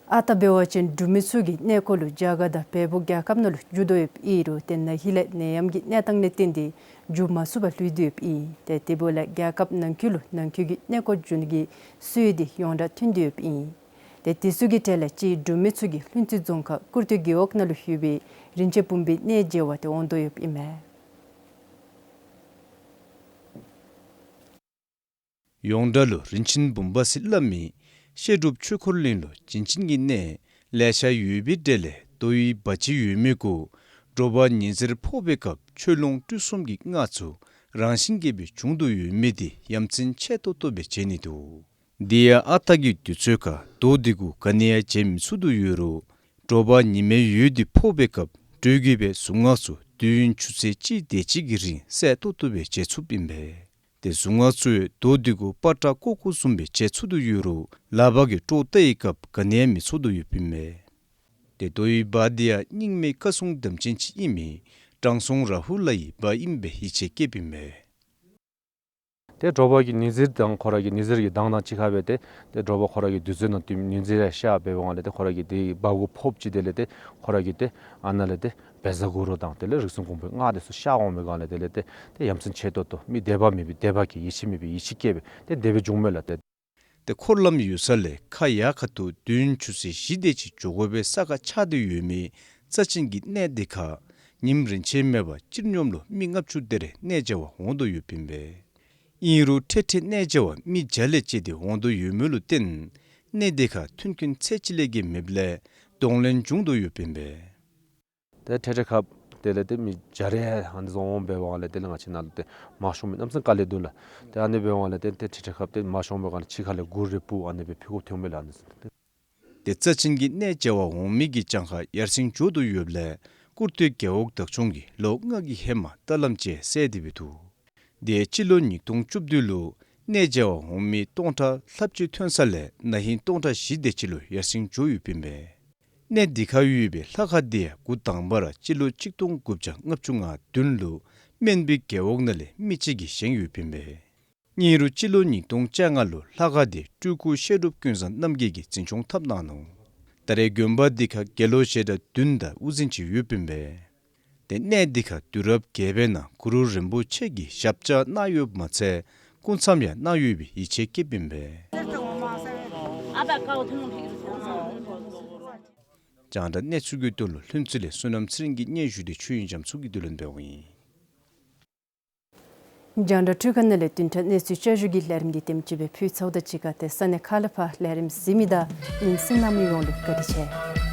ཨ་རྟག་འབད་བ་ཅིན་འབྲུག་མི་ཚུ་གི་གནས་སྐོར་ལུ་རྒྱ་གར་དང་བལ་པོ་རྒྱལ་ཁབ་ནང་ལུ་འགྱོ་དོ་ཡོདཔ་ཨིན་རུང་ཏེ་ན་ཧིང་ལས་ནད་ཡམས་ཀྱི་གནས་སྟངས་ལས་བརྟེན་ཏེ་འགྱོ་མ་ཚུགས་པར་ལུས་ཏེ་ཡོདཔ་ཨིན། ཏེ་དེ་འབདཝ་ལས་རྒྱལ་ཁབ་ནང་འཁོད་ལུ་ནང་འཁོད་ཀྱི་གནས་སྐོར་འགྱོ་ནི་གི་སྲོལ་དེ་ཡོངས་གྲགས་ཐོན་ཏེ་ཡོདཔ་ཨིན། ཏེ་དེ་ཚུ་གི་གྲས་ལས་གཅིག་འབྲུག་མི་ཚུ་གི་ལྷུན་རྩེ་རྫོང་ཁག་ཀུར་སྟོད་རྒེད་འོག་ནང་ལུ་ཡོད་པའི་རིན་ཆེན་བུམ་པའི་གནས་མཇལ་བར་ཏེ་འོང་དོ་ཡོདཔ་ཨིན་མས། ཡོངས་གྲགས་ལུ་རིན་ཆེན་བུམ་པ་ཟེར་སླབ་མི་བཤད་སྒྲུབ་ཆོས་འཁོར་གླིང་ལུ་བྱིན་ཅན་གྱི་གནས་ལེ་ཤ་ཡོད་པའི་གྲས་ལས་རྡོ་ཡི་སྦ་ཅིག་ཡོད་མི་གུ་དྲོ་པ་ཉི་ཟེར་ཕོག་པའི་སྐབས་ཆོས་ལོངས་སྤྲུལ་གསུམ་གྱི་སྔགས་ཚུ་རང་བཞིན་གྱིས་སྦེ་བྱུང་དོ་ཡོད་མི་དེ་ཡ་མཚན་ཆེ་ཏོག་ཏོ་སྦེ་མཇལ་ནི་འདུག། དེ་ཡང་ཨ་རྟག་གི་དུས་ཚོད་ཁར་རྡོ་དེ་གུ་ག་ནི་ཡང་མཇལ་མི་ཚུགས་དོ་ཡོད་རུང་དྲོ་པ་ཉི་མའི་འོད་དེ་ཕོག་པའི་སྐབས་འགྲོས་ཀྱིས་སྦེ་གཟུངས་སྔགས་ཚུ་དུས་ཡུན་ཆུ་ཚོད་གཅིག་དེ་ཅིག་གི་རིང་གསལ་ཏོག་ཏོ་སྦེ་མཇལ་ཚུགསཔ་ཨིན་པས། ཏེ་གཟུངས་སྔགས་ཚུ་ཡང་རྡོ་དེ་གུ་པ་ཏྲ་ཀོ་ཀོ་བཟུམ་སྦེ་མཇལ་ཚུགས་དོ་ཡོད་རུང་ལག་པ་གིས་དཀྲོག་བལྟ་བའི་སྐབས་ག་ནི་ཡང་མི་ཚོར་དོ་ཡོདཔ་ཨིན་པས། ཏེ་རྡོ་ཡི་སྦ་དེ་ཡང་རྙིང་མའི་བཀའ་སྲུང་དམ་ཅན་ཅིག་ཨིན་མི་དྲང་སྲོང་ར་ཧུ་ལ་ཡི་སྦ་ཨིནམ་སྦེ་ཡིད་ཆེས་བསྐྱེདཔ་ཨིན་པས། ཏེ་དྲོ་པ་གི་ཉི་ཟེར་དང་ཁོ་ར་གི་ཉི་ཟེར་གྱི་མདངས་དང་གཅིག་ཁར་སྦེ་ཏེ་ཏེ་དྲོ་པ་ཁོ་ར་གི་དུས་ཚོད་ནང་དེ་ཉི་ཟེར་ཡང་ཤར་འབདཝ་ལས་ཏེ་ཁོ་ར་གི་ཏེ་འབག་གུ་ཕོགཔ་ཅིག་དེ་ལས་ཏེ་ཁོ་ར་གི་ཏེ་ཨ་ནཱ་ལས་ཏེ་བཛྲ་གུ་རུ་དང་དེ་ལས་རིགས་གསུམ་མགོན་པོའི་སྔགས་དེ་ཚུ་ཤར་འོང་བའི་སྒང་ལས་དེ་ལས་ཏེ་ཏེ་ཡ་མཚན་ཆེ་ཏོག་ཏོ་མི་དད་པ་མེད་པའི་དད་པ་སྐྱེ། ཡིད་ཆེས་མེད་པའི་ཡིད་ཆེས་སྐྱེ་སྦེ་ཏེ་དེ་སྦེ་འབྱུངམ་མས་ལགས། ཏེ་ཏེ་འཁོར་ལམ་ཡོད་ས་ལས་ཁ་ཡར་ཁ་ཐུག་མདུན་ཆུ་ཚོད་བཞི་དེ་ཅིག་འགྱོ་དགོ་པའི་ས་ཁར་ཆགས་ཏེ་ཡོད་མི་རྩ་ཅན་གྱི་གནས་འདི་ཁར་ཉིནམ་རེ་ཆད་མེད་པར་སྤྱིར་སྙོམས་ལུ་མི་ལྔ་བཅུ་དེ་རེ་གནས་མཇལ་བར་འོང་དོ་ཡོདཔ་ཨིན་པས། ཨིན་རུང་འཕྲལ་འཕྲལ་གནས་མཇལ་བར་མི་བརྒྱ་ལས་བཅད་དེ་འོང་དོ་ཡོད་མི་ལུ་བརྟེན་གནས་འདི་ཁར་མཐུན་རྐྱེན་ཚད་ཅིག་ལས་བརྒལ་མེདཔ་ལས་གདོང་ལེན་འབྱུང་དོ་ཡོདཔ་ཨིན་པས། ཏེ་འཕྲལ་འཕྲལ་ཁར་དེ་ལས་ཏེ་མི་བརྒྱ་རེ་ཨ་ནི་བཟུམ་འོང་འབདཝ་ལས་དེ་ལས་ང་བཅས་ནཱ་ལུ་ཏེ་མར་ཤོང་མི་གནམ་མེད་ས་མེད་དཀའ་ལས་འདུག་ལགས། ཏེ་ཨ་ནི་འབདཝ་ལས་ཏེ་ཏེ་འཕྲལ་འཕྲལ་ཁར་ཏེ་མར་ཤོང་བའི་སྒང་ལས་ཕྱི་ཁ་ལས་གུར་རེ་སྤུབ་ཨ་ནི་སྦེ་ཕུལ་དགོཔ་ཐོནམ་མས་ལགས། ཨ་ནི་ཏེ་རྩ་ཅན་གྱི་གནས་མཇལ་བར་འོང་མི་གི་གྱངས་ཁ་ཡར་སེང་འགྱོ་དོ་ཡོདཔ་ལས་ཀུར་སྟོད་རྒེད་འོག་བདག་སྐྱོང་གིས་ལོ་ལྔ་གི་ཧེ་མ་ལྟ་ལམ་ཅིག་གསལ་ཏེ་འབད་འདུག། དེ་སྤྱི་ལོ་ཉིས་སྟོང་བཅུ་བདུན་ལུ་གནས་མཇལ་བར་འོང་མི་སྟོང་ཕྲག་ལྷགཔ་ཅིག་ཐོན་ས་ལས་ན་ཧིང་སྟོང་ཕྲག་བཞི་དེ་ཅིག་ལུ་ཡར་སེང་འགྱོ་ཡོདཔ་ཨིན་པས། གནས་འདི་ཁར་ཡོད་པའི་ལྷ་ཁང་འདི་ཡང་འགོ་དང་པ་ར་སྤྱི་ལོ་ཆིག་སྟོང་དགུ་བརྒྱ་ལྔ་བཅུ་ང་བདུན་ལུ་སྨན་པའི་རྒེད་འོག་ནང་ལས་མི་ཅིག་གིས་བཞེངས་ཡོདཔ་ཨིན་པས། ཨིན་རུང་སྤྱི་ལོ་ཉིས་སྟོང་བཅོ་ལྔ་ལུ་ལྷ་ཁང་འདི་སྤྲུལ་སྐུ་བཤད་སྒྲུབ་ཀུན་བཟང་རྣམ་རྒྱལ་གྱིས་འཛིན་སྐྱོང་འཐབ་གནང་ནུག། ད་རེས་དགོན་པ་འདི་ཁར་དགེ་སློང་ཞལ་གྲངས་བདུན་དང་དབུ་འཛིན་ཅིག་ཡོདཔ་ཨིན་པས། ཏེ་གནས་འདི་ཁར་དུས་རབས་བརྒྱད་པའི་ནང་གུ་རུ་རིན་པོ་ཆེ་གིས་ཞབས་བཅགས་གནང་ཡོདཔ་མ་ཚད་སྐུ་མཚམས་ཡང་གནང་ཡོད་པའི་ཡིད་ཆེས་བསྐྱེདཔ་ཨིན་པས། རྒྱང་བསྒྲགས་གནས་ཚུལ་གྱི་དོན་ལུ་ལྷུན་རྩེ་ལས་བསོད་ནམས་ཚེ་རིང་གིས་སྙན་ཞུ་དེ་ཆོས་དབྱིངས་རྒྱ་མཚོ་གིས་བསྡུ་ལེན་འབདཝ་ཨིན། རྒྱང་བསྒྲགས་འཕྲུལ་ཁང་ནང་ལས་བདུན་ཕྲག་གནས་ཚུལ་བསྐྱར་ཞུ་གི་ལས་རིམ་འདི་དེམ་ཅིག་སྦེ་ཕུལ་ཚརཝ་ད་གཅིག་ཁར་ཏེ་ས་གནས་ཁག་ལས་ཕར་ལས་རིམ་གཟིགས་མི་དང་ཉན་གསན་གནང་མི་ཡོངས་ལུ་བཀའ་དྲིན་ཆེ།